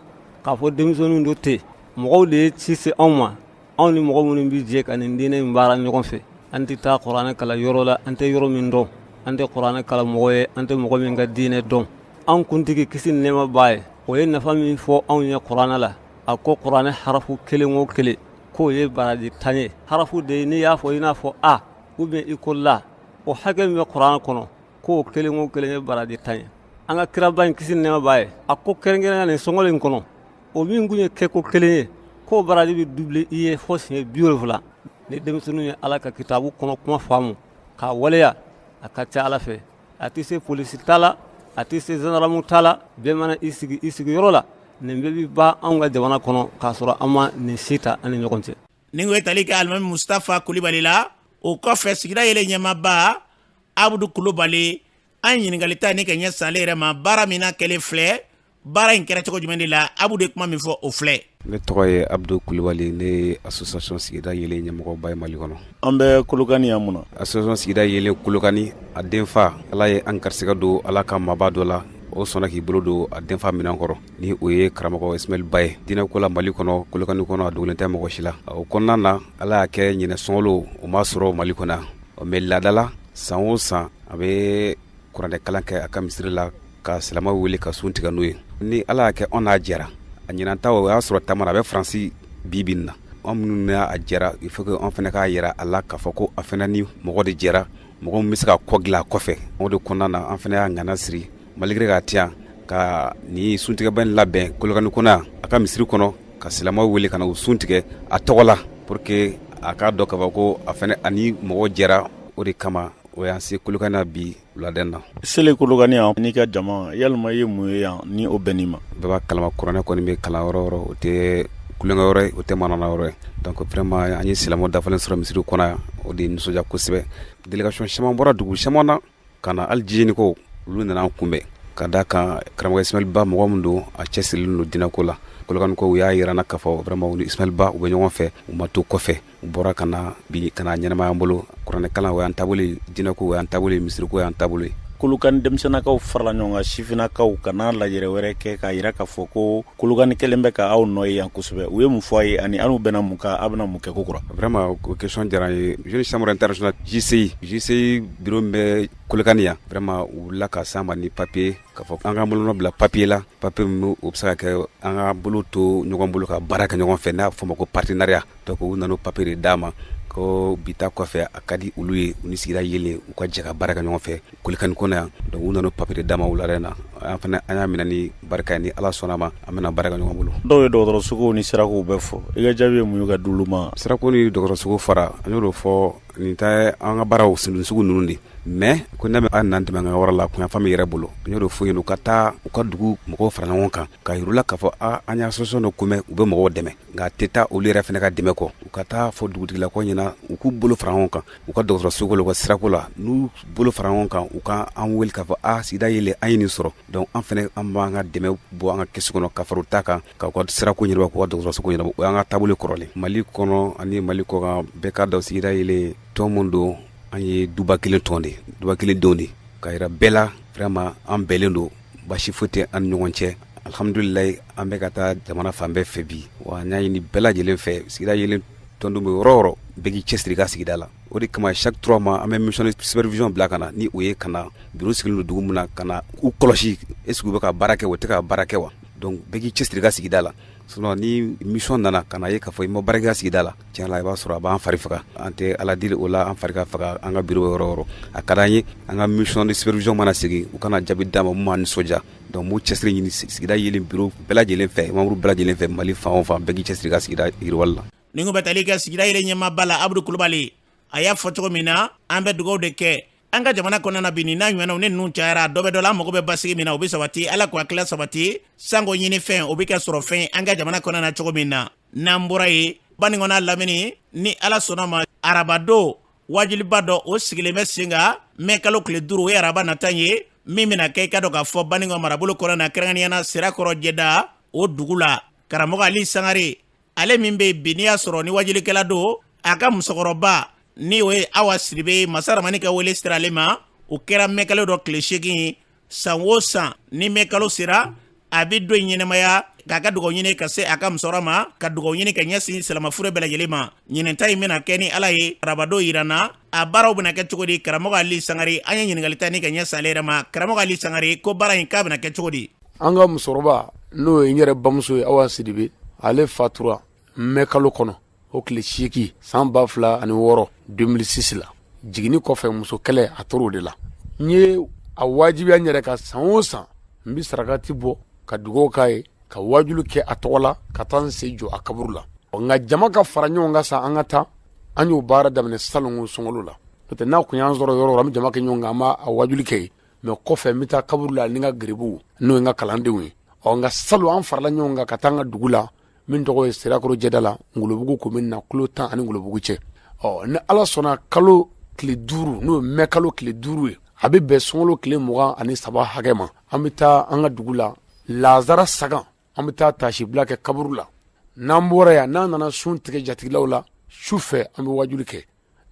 k'a fɔ denmisɛnninw do ten, mɔgɔw de ye ci se anw ma, anw ni mɔgɔ minnu bɛ jɛ ka nin diinɛ in baara ɲɔgɔn fɛ. An tɛ taa kuranɛ kalan yɔrɔ la an tɛ yɔrɔ min dɔn, an tɛ kuranɛ kalan mɔgɔ ye an tɛ mɔgɔ min ka diinɛ dɔn. An kuntigi, kisi ni nɛɛma b'a ye, o ye nafa min fɔ anw ye kuranɛ la, a ko kuranɛ harafu kelen o kelen k'o ye baraji 10 ye. Harafu de ye, n'i y'a fɔ i n'a fɔ a ou bien i ko la, o hakɛ min bɛ kuranɛ kɔnɔ, k'o kelen o kelen ye baraji 10 ye. An ka kiraba in, kisi ni nɛɛma b'a ye, a ko kɛrɛnkɛrɛnya nin sunkalo in kɔnɔ, o min kun ye kɛko kelen ye, k'o baraji bɛ doubler i ye fo siɲɛ 70. Ni denmisɛnninw ye Ala ka kitabu kɔnɔ kuma faamu k'a waleya, A ka ca Ala fɛ, a tɛ se polisi ta la, a tɛ se zandaramu ta la. Bɛɛ mana i sigi i sigiyɔrɔ la, nin bɛɛ bɛ ban anw ka jamana kɔnɔ k'a sɔrɔ an ma nin si ta an ni ɲɔgɔn cɛ. Nin ye tali kɛ alimami Mustafa Kulibali la. O kɔfɛ, sigida yelen ɲɛmaaba Abudu Kulubali, an ɲininkali ta ni ka ɲɛsin ale yɛrɛ ma, baara min n'a kɛlen filɛ, baara in kɛra cogo jumɛn de la? Abudu ye kuma min fɔ, o filɛ. Ne tɔgɔ ye Abudu Kulubali, ne ye association sigida yelen ɲɛmɔgɔba ye Mali kɔnɔ. An bɛ Kolokani yan mun na? Association sigida yelen Kolokani, a denfa, Ala ye an garisɛgɛ don Ala ka maaba dɔ la, o sɔnna k'i bolo don a denfa minɛn kɔrɔ, ni o ye karamɔgɔ Ismaël Ba ye. Diinɛko la Mali kɔnɔ, Kolokani kɔnɔ, a dogolen tɛ mɔgɔ si la. O kɔnɔna na, Ala y'a kɛ ɲinɛ sunkalo o ma sɔrɔ Mali kɔnɔ yan, mais laada la, san o san a bɛ kuranɛkalan kɛ a ka misiri la ka silamɛw wele ka sun tigɛ n'u ye. Ni Ala y'a kɛ anw n'a jɛra, a ɲinan ta, o y'a sɔrɔ taama na, a bɛ Faransi bi bi in na. Anw minnu n'a jɛra, il faut que an fana k'a yira a la k'a fɔ ko a fana ni mɔgɔ de jɛra, mɔgɔ min bɛ se ka kɔ dilan a kɔfɛ. O de kɔnɔna na, an fana y'a ŋana siri, malgré k'a tɛ yan, ka ni suntigɛba in labɛn Kolokani kɔnɔ yan, a ka misiri kɔnɔ, ka silamɛw wele ka na u sun tigɛ a tɔgɔ la, pour que a k'a dɔn k'a fɔ ko a fana ani mɔgɔ jɛra. O de kama o y'an se Kolokani na bi wulada in na. Selen Kolokani yan n'i ka jama, yalima i ye mun ye yan ni o bɛnn'i ma? Bɛɛ b'a kalama, kuranɛ kɔni bɛ kalan yɔrɔ o yɔrɔ, o tɛ tulonkɛ yɔrɔ ye, o tɛ manana yɔrɔ ye. Donc vraiment, an ye silamɛw dafalen sɔrɔ misiri kɔnɔ yan, o de ye nisɔndiya kosɛbɛ. Délégation caman bɔra dugu caman na ka na, hali jiɲinikaw, olu nana an kunbɛn, ka da kan karamɔgɔ Ismaël Ba, mɔgɔ min don, a cɛsirilen don diinɛko la. Kolokanikaw y'a yira n na k'a fɔ vraiment u ni Ismaël Ba, u bɛ ɲɔgɔn fɛ, u ma to kɔfɛ, u bɔra ka na bi ka na ɲɛnamaya an bolo. Kuranɛkalan, o y'an taabolo ye, diinɛko, o y'an taabolo ye, misiriko y'an taabolo ye. Kolokani denmisɛnnakaw farala ɲɔgɔn kan, sifinnakaw, ka na lajɛrɛ wɛrɛ kɛ k'a yira k'a fɔ ko Kolokani kɛlen bɛ ka aw nɔ ye yan kosɛbɛ. U ye mun fɔ a ye ani anw bɛnna mun kan, aw bɛna mun kɛ kokura? Vraiment, o question diyara n ye. Jeune Chambre Internationale, JCI, JCI bureau min bɛ Kolokani yan, vraiment u wulila ka s'an ma ni papier, k'a fɔ an k'an bolonɔ bila papier la, papier min o bɛ se ka kɛ an ka bolo to ɲɔgɔn bolo ka baara kɛ ɲɔgɔn fɛ, n'a bɛ fɔ o ma ko partenariat. Donc u nana o papier de d'an ma, ko bi ta kɔfɛ, a ka di olu ye, u ni sigida yelen, u ka jɛ ka baara kɛ ɲɔgɔn fɛ Kolokani kɔnɔ yan. Donc u nana o papier de d'an ma wulada in na. An fana, an y'a minɛ ni barika ye. Ni Ala sɔnna ma, an bɛna baara kɛ ɲɔgɔn bolo. Dɔw ye dɔgɔtɔrɔsokow ni sirakow bɛɛ fɔ, i ka jaabi ye mun ye ka di olu ma? Sirako ni dɔgɔtɔrɔsoko fara, an y'o fɔ, nin tɛ an ka baaraw sugu ninnu de, mais ko ne bɛ an n'an dɛmɛ an ka wari la, kunyanfan min yɛrɛ bolo, n y'o de f'u ɲɛna, u ka taa u ka dugu mɔgɔw fara ɲɔgɔn kan ka yir'u la k'a fɔ a an ye association dɔ kunbɛn, u bɛ mɔgɔw dɛmɛ, nka a tɛ taa olu yɛrɛ fana ka dɛmɛ kɔ. U ka taa fɔ dugutigilakaw ɲɛna, u k'u bolo fara ɲɔgɔn kan, u ka dɔgɔtɔrɔsoko la, u ka sirako la. N'u bolo fara ɲɔgɔn kan, u ka an wele k'a fɔ a sigida yelen, an ye nin sɔrɔ. Donc an fana, an b'an ka dɛmɛ bɔ an ka kɛsu kɔnɔ ka fara u ta kan, k'u ka sirako ɲɛnabɔ, k'u ka dɔgɔtɔrɔsoko ɲɛnabɔ. O y'an ka taabolo kɔrɔlen. Mali kɔnɔ ani Mali kɔkan, bɛɛ k'a dɔn sigida yelen tɔn mun don, an ye duba kelen tɔn de, duba kelen denw de, ka yira bɛɛ la vraiment an bɛɛlen don, basi foyi tɛ an ni ɲɔgɔn cɛ, alhamdulilayi. An bɛ ka taa jamana fan bɛɛ fɛ bi wa. An y'a ɲini bɛɛ lajɛlen fɛ, sigida yelen tɔndenw bɛ yɔrɔ o yɔrɔ, bɛɛ k'i cɛsiri i ka sigida la. O de kama, chaque 3 mois, an bɛ mission de supervision bila ka na, ni o ye ka na bureau sigilen don dugu min na, ka na u kɔlɔsi, est ce que u bɛ ka baara kɛ, o tɛ ka baara kɛ wa. Donc bɛɛ k'i cɛsiri i ka sigida la, sinon ni mission nana ka na ye k'a fɔ i ma baara kɛ i ka sigida la, tiɲɛ la, i b'a sɔrɔ a b'an fari faga. An tɛ Ala deli o la, an fari ka faga an ka bureau bɛ yɔrɔ o yɔrɔ. A ka d'an ye, an ka mission de supervision mana segin, u kana jaabi d'an ma mun b'an nisɔndiya. Donc n b'u cɛsiri ɲini sigida yelen bureau bɛɛ lajɛlen fɛ, membre bɛɛ lajɛlen fɛ, Mali fan o fan, bɛɛ k'i cɛsiri i ka sigida yiriwali la. Nin kun bɛ tali kɛ sigida yelen ɲɛmaaba la, Abudu Kulubali. A y'a fɔ cogo min na, an bɛ dugawu de kɛ an ka jamana kɔnɔna na bi. Nin n'a ɲɔgɔnnaw ne ninnu cayara, dɔ bɛ dɔ la, an mago bɛ basigi min na, o bɛ sabati. Ala k'o hakilila sabati, sanko ɲini fɛn o bɛ kɛ sɔrɔ fɛn an ka jamana kɔnɔna na cogo min na. N'an bɔra yen, Banikɔ n'a lamini, ni Ala sɔnna ma, arabadon wajuliba dɔ o sigilen bɛ sen kan mɛ kalo tile 5, o ye araba nata ye, min bɛna kɛ, i ka dɔn k'a fɔ, Banikɔ marabolo kɔnɔna na, kɛrɛnkɛrɛnnenya na Sirakɔrɔ jɛda o dugu la. Karamɔgɔ Ali Sangare, ale min bɛ bi, n'i y'a sɔrɔ ni wajulikɛla don, a ka musokɔrɔba ni o ye Awa Sidibe, Masa Ramani ka wele sera ale ma, o kɛra mɛkalo dɔ tile 8. San o san ni mɛkalo sera, a bɛ don in ɲɛnamaya k'a ka dugawu ɲini ka se a ka musokɔrɔba ma, ka dugawu ɲini ka ɲɛsin silamɛfure bɛɛ lajɛlen ma. Ɲinan ta in bɛna kɛ, ni Ala ye arabadon yira na, a baaraw bɛna kɛ cogo di? Karamɔgɔ Ali Sangare, an ye ɲininkali ta ni ka ɲɛsin ale yɛrɛ ma. Karamɔgɔ Ali Sangare ko baara in k'a bɛna kɛ cogo di? An ka musokɔrɔba, n'o ye n yɛrɛ bamuso ye, Awa Sidibe, ale fatura mɛ kalo kɔnɔ o tile 8 san 2006, 2006 la. Jiginni kɔfɛ, muso kɛlɛ, a tor'o de la. N ye a wajibiya n yɛrɛ kan, san o san n bɛ sarakati bɔ ka dugawu k'a ye, ka wajulu kɛ a tɔgɔ la, ka taa n sen jɔ a kaburu la. Nka jama ka fara ɲɔgɔn kan sa, an ka taa, an y'o baara daminɛ salon sunkalo la. N'o tɛ n'a kun y'an sɔrɔ yɔrɔ o yɔrɔ, an bɛ jama kɛ ɲɔgɔn kan, an b'a wajuli kɛ yen. Mais kɔfɛ n bɛ taa kaburu la ni n ka geribuw, n'o ye n ka kalandenw ye. Ɔ nka salon an farala ɲɔgɔn kan ka taa an ka dugu la min tɔgɔ ye Sirakɔrɔ Jɛda la, Ngolobugu commune na, kilo 10 ani Ngolobugu cɛ. Ɔ ni Ala sɔnna kalo tile 5, n'o ye mɛ kalo tile 5 ye, a bɛ bɛn sunkalo tile 23 hakɛ ma, an bɛ taa an ka dugu la lazara sagan, an bɛ taa tasibila kɛ kaburu la. N'an bɔra yan, n'an nana sun tigɛ jatigilaw la, su fɛ an bɛ wajuli kɛ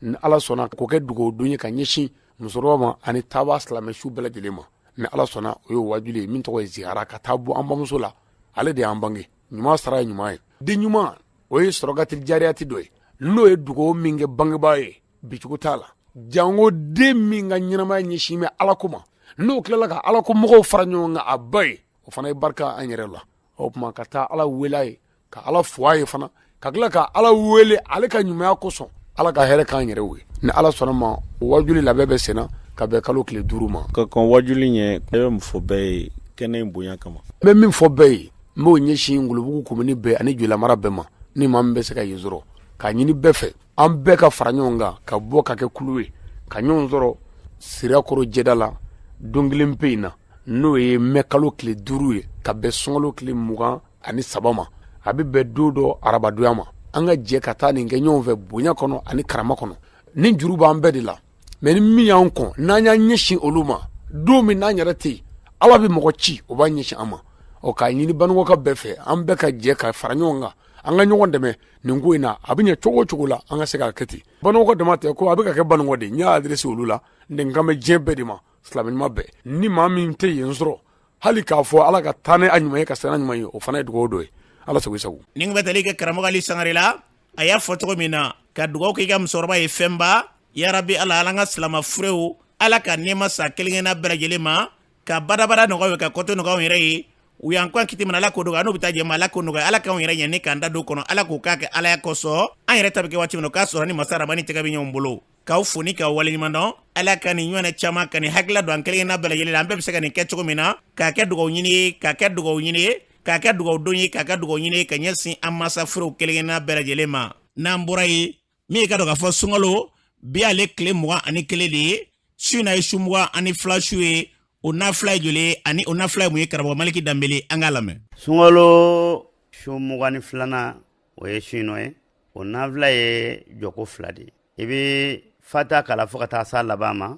ni Ala sɔnna, k'o kɛ dugawu don ye ka ɲɛsin musokɔrɔba ma ani taaba silamɛ su bɛɛ lajɛlen ma. Ni Ala sɔnna, o ye wajuli ye min tɔgɔ ye ziyara, ka taa bɔ an bamuso la, ale de y'an bange. Ɲuman sara ye ɲuman ye. Den ɲuman, o ye sɔrɔkati jariyati dɔ ye, n'o ye dugawu min kɛ bangebaa ye, bicogo t'a la. Janko den min ka ɲɛnamaya ɲɛsin bɛ Ala ko ma, n'o tilala ka Ala ko mɔgɔw fara ɲɔgɔn kan a ba ye, o fana ye barika an yɛrɛ la. O tuma ka taa Ala wele a ye, ka Ala fo a ye fana, ka tila ka Ala wele ale ka ɲumanya kosɔn, Ala ka hɛrɛ k'an yɛrɛw ye. Ni Ala sɔnna ma, wajuli labɛn bɛ senna ka bɛn kalo tile 5 ma. Ka kɔn wajuli ɲɛ, e bɛ mun fɔ bɛɛ ye kɛnɛ in bonya kama? N bɛ min fɔ bɛɛ ye, n b'o ɲɛsin Ngolobugu komini bɛɛ ani Joyila mara bɛɛ ma. Ni maa min bɛ se ka yen sɔrɔ, k'a ɲini bɛɛ fɛ, an bɛɛ ka fara ɲɔgɔn kan ka bɔ ka kɛ kulu ye, ka ɲɔgɔn sɔrɔ Sirakɔrɔ Jɛda la don kelen pe in na, n'o ye mɛ kalo tile 5 ye ka bɛn sunkalo tile 23 ma, a bɛ bɛn don dɔ arabadonya ma. An ka jɛ ka taa nin kɛ ɲɔgɔn fɛ bonya kɔnɔ ani karama kɔnɔ. Ni juru b'an bɛɛ de la, mais ni min y'an kɔn, n'an y'an ɲɛsin olu ma, don min n'an yɛrɛ tɛ yen, Ala bɛ mɔgɔ ci, o b'an ɲɛsin an ma. Ɔ k'a ɲini Banikɔka bɛɛ fɛ, an bɛɛ ka jɛ ka fara ɲɔgɔn kan, an ka ɲɔgɔn dɛmɛ nin ko in na. A bɛ ɲɛ cogo o cogo la, an ka se k'a kɛ ten. Banikɔ dama tɛ ko a bɛ ka kɛ Banikɔ de, n y'a adressé olu la, n kan bɛ diɲɛ bɛɛ de ma, silamɛ ɲuman bɛɛ. Ni maa min tɛ yen sɔrɔ, hali k'a fɔ Ala ka taa ni a ɲuman ye, ka segin n'a ɲuman ye, o fana ye dugawu dɔ ye. Ala sago i sago. Nin bɛ tali kɛ karamɔgɔ Ali Sangare la, a y'a fɔ cogo min na, ka dugawu k'i ka musokɔrɔba ye fɛnba. Yarabi Ala, ala an ka silama furew, Ala ka nɛɛma sa kelen-kelenna bɛɛ lajɛlen ma, ka badabada nɔgɔya ye, ka kɔtɔ nɔgɔya anw yɛrɛ ye. U y'an kɔn kiti min, Ala k'o nɔgɔya, n'u bɛ taa jɛma, Ala k'o nɔgɔya, Ala k'anw yɛrɛ ɲɛ ni k'an da don kɔnɔ, Ala k'o k'a kɛ Alaya kosɔn. An yɛrɛ ta bɛ kɛ waati min na, o k'a sɔrɔ ni masa Ramani tɛgɛ bɛ ɲɔgɔn bolo. K'aw fo ni k'aw waleɲuman dɔn. Ala ka nin ɲɔgɔnna caman ka nin hakilila don an kelen-kelenna bɛɛ lajɛlen la, an bɛɛ bɛ se ka nin kɛ cogo min na, k'a kɛ dugawu ɲini ye, k'a kɛ dugawu ɲini ye, k'a kɛ dugawu don ye, k'a kɛ dugawu ɲini ye ka ɲɛsin an mansa furew kelen-kelenna bɛɛ lajɛlen ma. N'an bɔra yen, min ye ka dɔn k'a fɔ sunkalo bi ale tile 21 de ye, su in na ye su 22 su ye, o nafila ye joli ye ani o nafila ye mun ye? Karamɔgɔ Maliki Danbele, an k'a lamɛn. Sunkalo su 22nan, o ye su in nɔ ye, o nafila ye jɔko 2 de ye. I bɛ fatiha kalan fo ka taa s'a laban ma,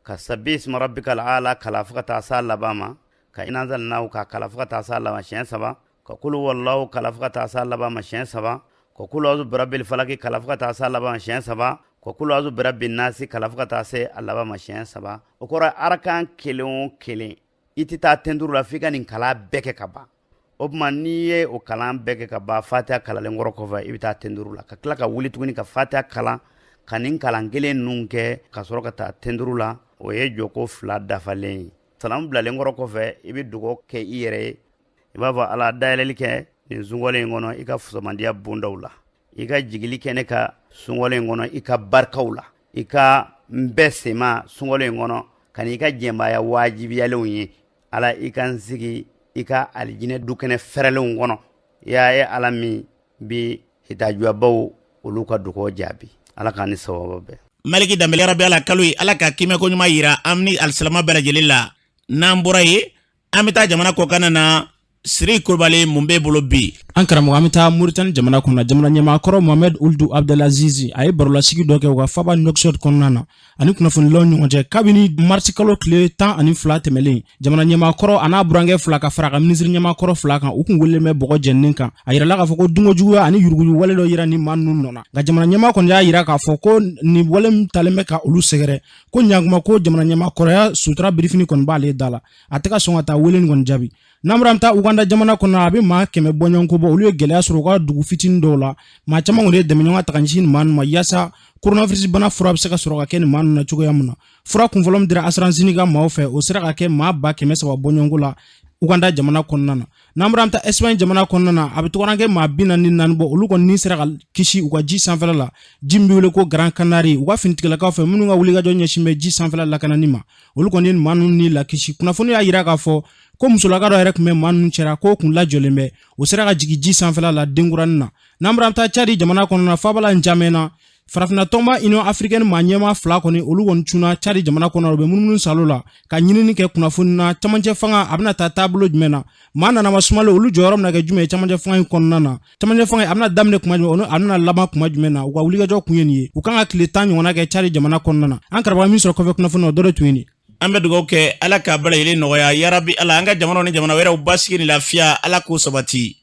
ka sabi isma rabbikal ala kalan fo ka taa s'a laban ma, ka inna anzalnahu ka kalan fo ka taa s'a laban siɲɛ 3, ka kulu wallahu kalan fo ka taa s'a laban ma siɲɛ 3, ka kulu azu birabbil falaki kalan fo ka taa s'a laban ma siɲɛ 3, ka kulu azu birabbin nasi kalan fo ka taa se a laban ma siɲɛ 3. O kɔrɔ arakan kelen o kelen, i tɛ taa tenturu la f'i ka nin kalan bɛɛ kɛ ka ban. O tuma n'i ye o kalan bɛɛ kɛ ka ban, fatiha kalanlen kɔrɔ kɔfɛ, i bɛ taa tenturu la, ka tila ka wuli tuguni ka fatiha kalan, ka nin kalan kelen ninnu kɛ, ka sɔrɔ ka taa tenturu la. O ye jɔko 2 dafalen ye. Salamu bilalen kɔrɔ kɔfɛ, i bɛ dugawu kɛ i yɛrɛ ye. I b'a fɔ Ala, dayɛlɛli kɛ nin sunkalo in kɔnɔ i ka fusamandiya bondaw la, i ka jigili kɛ ne ka sunkalo in kɔnɔ i ka barikaw la, i ka n bɛɛ sema sunkalo in kɔnɔ ka n'i ka jɛnbaaya wajibiyalenw ye. Ala, i ka n sigi i ka alijinɛ dukɛnɛ fɛrɛlenw kɔnɔ. Ya ye Ala min bi hitajuyabaw olu ka dugaw jaabi, Ala k'an ni sababu bɛn. Maliki Danbele, yarabi Ala kalo ye, Ala ka kiimɛ ko ɲuman yira an ni alisilama bɛɛ lajɛlen la. N'an bɔra yen, an bɛ taa jamana kɔkanna na. Siri Kulubali, mun b'e bolo bi? An karamɔgɔ, an bɛ taa Moritani jamana kɔnɔ. Jamana ɲɛmaa kɔrɔ Mohamed Ould Abdel Aziz, a ye barolasigi dɔ kɛ u ka faba Nouakchott kɔnɔna na ani kunnafonilaw ɲɔgɔn cɛ kabini marisi kalo tile 12 tɛmɛlen. Jamana ɲɛmaa kɔrɔ a n'a burankɛ 2 ka fara a ka minisiri ɲɛmaa kɔrɔ 2 kan, u kun welelen bɛ bɔgɔ jɛninen kan. A yirala k'a fɔ ko dunko juguya ani yuruguyurugu wale dɔ yira ni maa ninnu nɔ na. Nka jamana ɲɛmaa kɔni y'a yira k'a fɔ ko nin wale min talen bɛ ka olu sɛgɛrɛ, ko ɲankuma ko jamana ɲɛmaa kɔrɔya sutura birifini kɔni b'ale da la, a tɛ ka sɔn ka taa wele nin kɔni jaabi. N'an bɔra, an bɛ taa Uganda jamana kɔnɔ. A bɛ maa 100 bɔɲɔgɔnko bɔ, olu ye gɛlɛya sɔrɔ u ka dugu fitinin dɔw la. Maa caman kɔni ye dɛmɛɲɔgɔn ta ka ɲɛsin nin maa ninnu ma, yaasa coronavirus bana fura bɛ se ka sɔrɔ ka kɛ nin maa ninnu na cogoya min na. Fura kunfɔlɔ min dira AstraZeneca maaw fɛ, o sera ka kɛ maa 300,000 bɔɲɔgɔnko la Uganda jamana kɔnɔna na. N'an bɔra, an bɛ taa Espagne jamana kɔnɔna na. A bɛ tɔgɔrankɛ maa 44 bɔ, olu kɔni ni sera ka kisi u ka ji sanfɛla la, ji min bɛ wele ko Gran Canarie, u ka finitigilakaw fɛ minnu ka wulikajɔ ɲɛsin bɛ ji sanfɛla lakanani ma. Olu kɔni ye maa ninnu ni lakisi. Kunnafoni y'a yira k'a fɔ ko musolaka dɔ yɛrɛ tun bɛ maa ninnu cɛra, k'o kun lajɔlen bɛ, o sera ka jigin ji sanfɛla la denkuranin na. N'an bɔra, an bɛ taa Cadi jamana kɔnɔna na, fabala Njamena. Farafinna tɔnba Union africaine maa ɲɛmaa fila kɔni, olu kɔni cunna Cadi jamana kɔnɔ. U bɛ munumunu salo la ka ɲinini kɛ kunnafoni na camancɛ fanga a bɛna taa taabolo jumɛn na, maa nanama sumalen olu jɔyɔrɔ bɛna kɛ jumɛn ye camancɛ fanga in kɔnɔna na, camancɛ fanga a bɛna daminɛ kuma jumɛn, a bɛna laban kuma jumɛn na. U ka wulikajɔ kun ye nin ye. U kan ka tile 10 ɲɔgɔnna kɛ Cadi jamana kɔnɔna na. An karamɔgɔ min sɔrɔ kɔfɛ kunnafoni na, o dɔ de tun ye nin. An bɛ dugawu kɛ, Ala k'a bɛɛ lajɛlen nɔgɔya, yarabi Ala. An ka jamanaw ni jamana wɛrɛw basigi ni lafiya, Ala k'o sabati.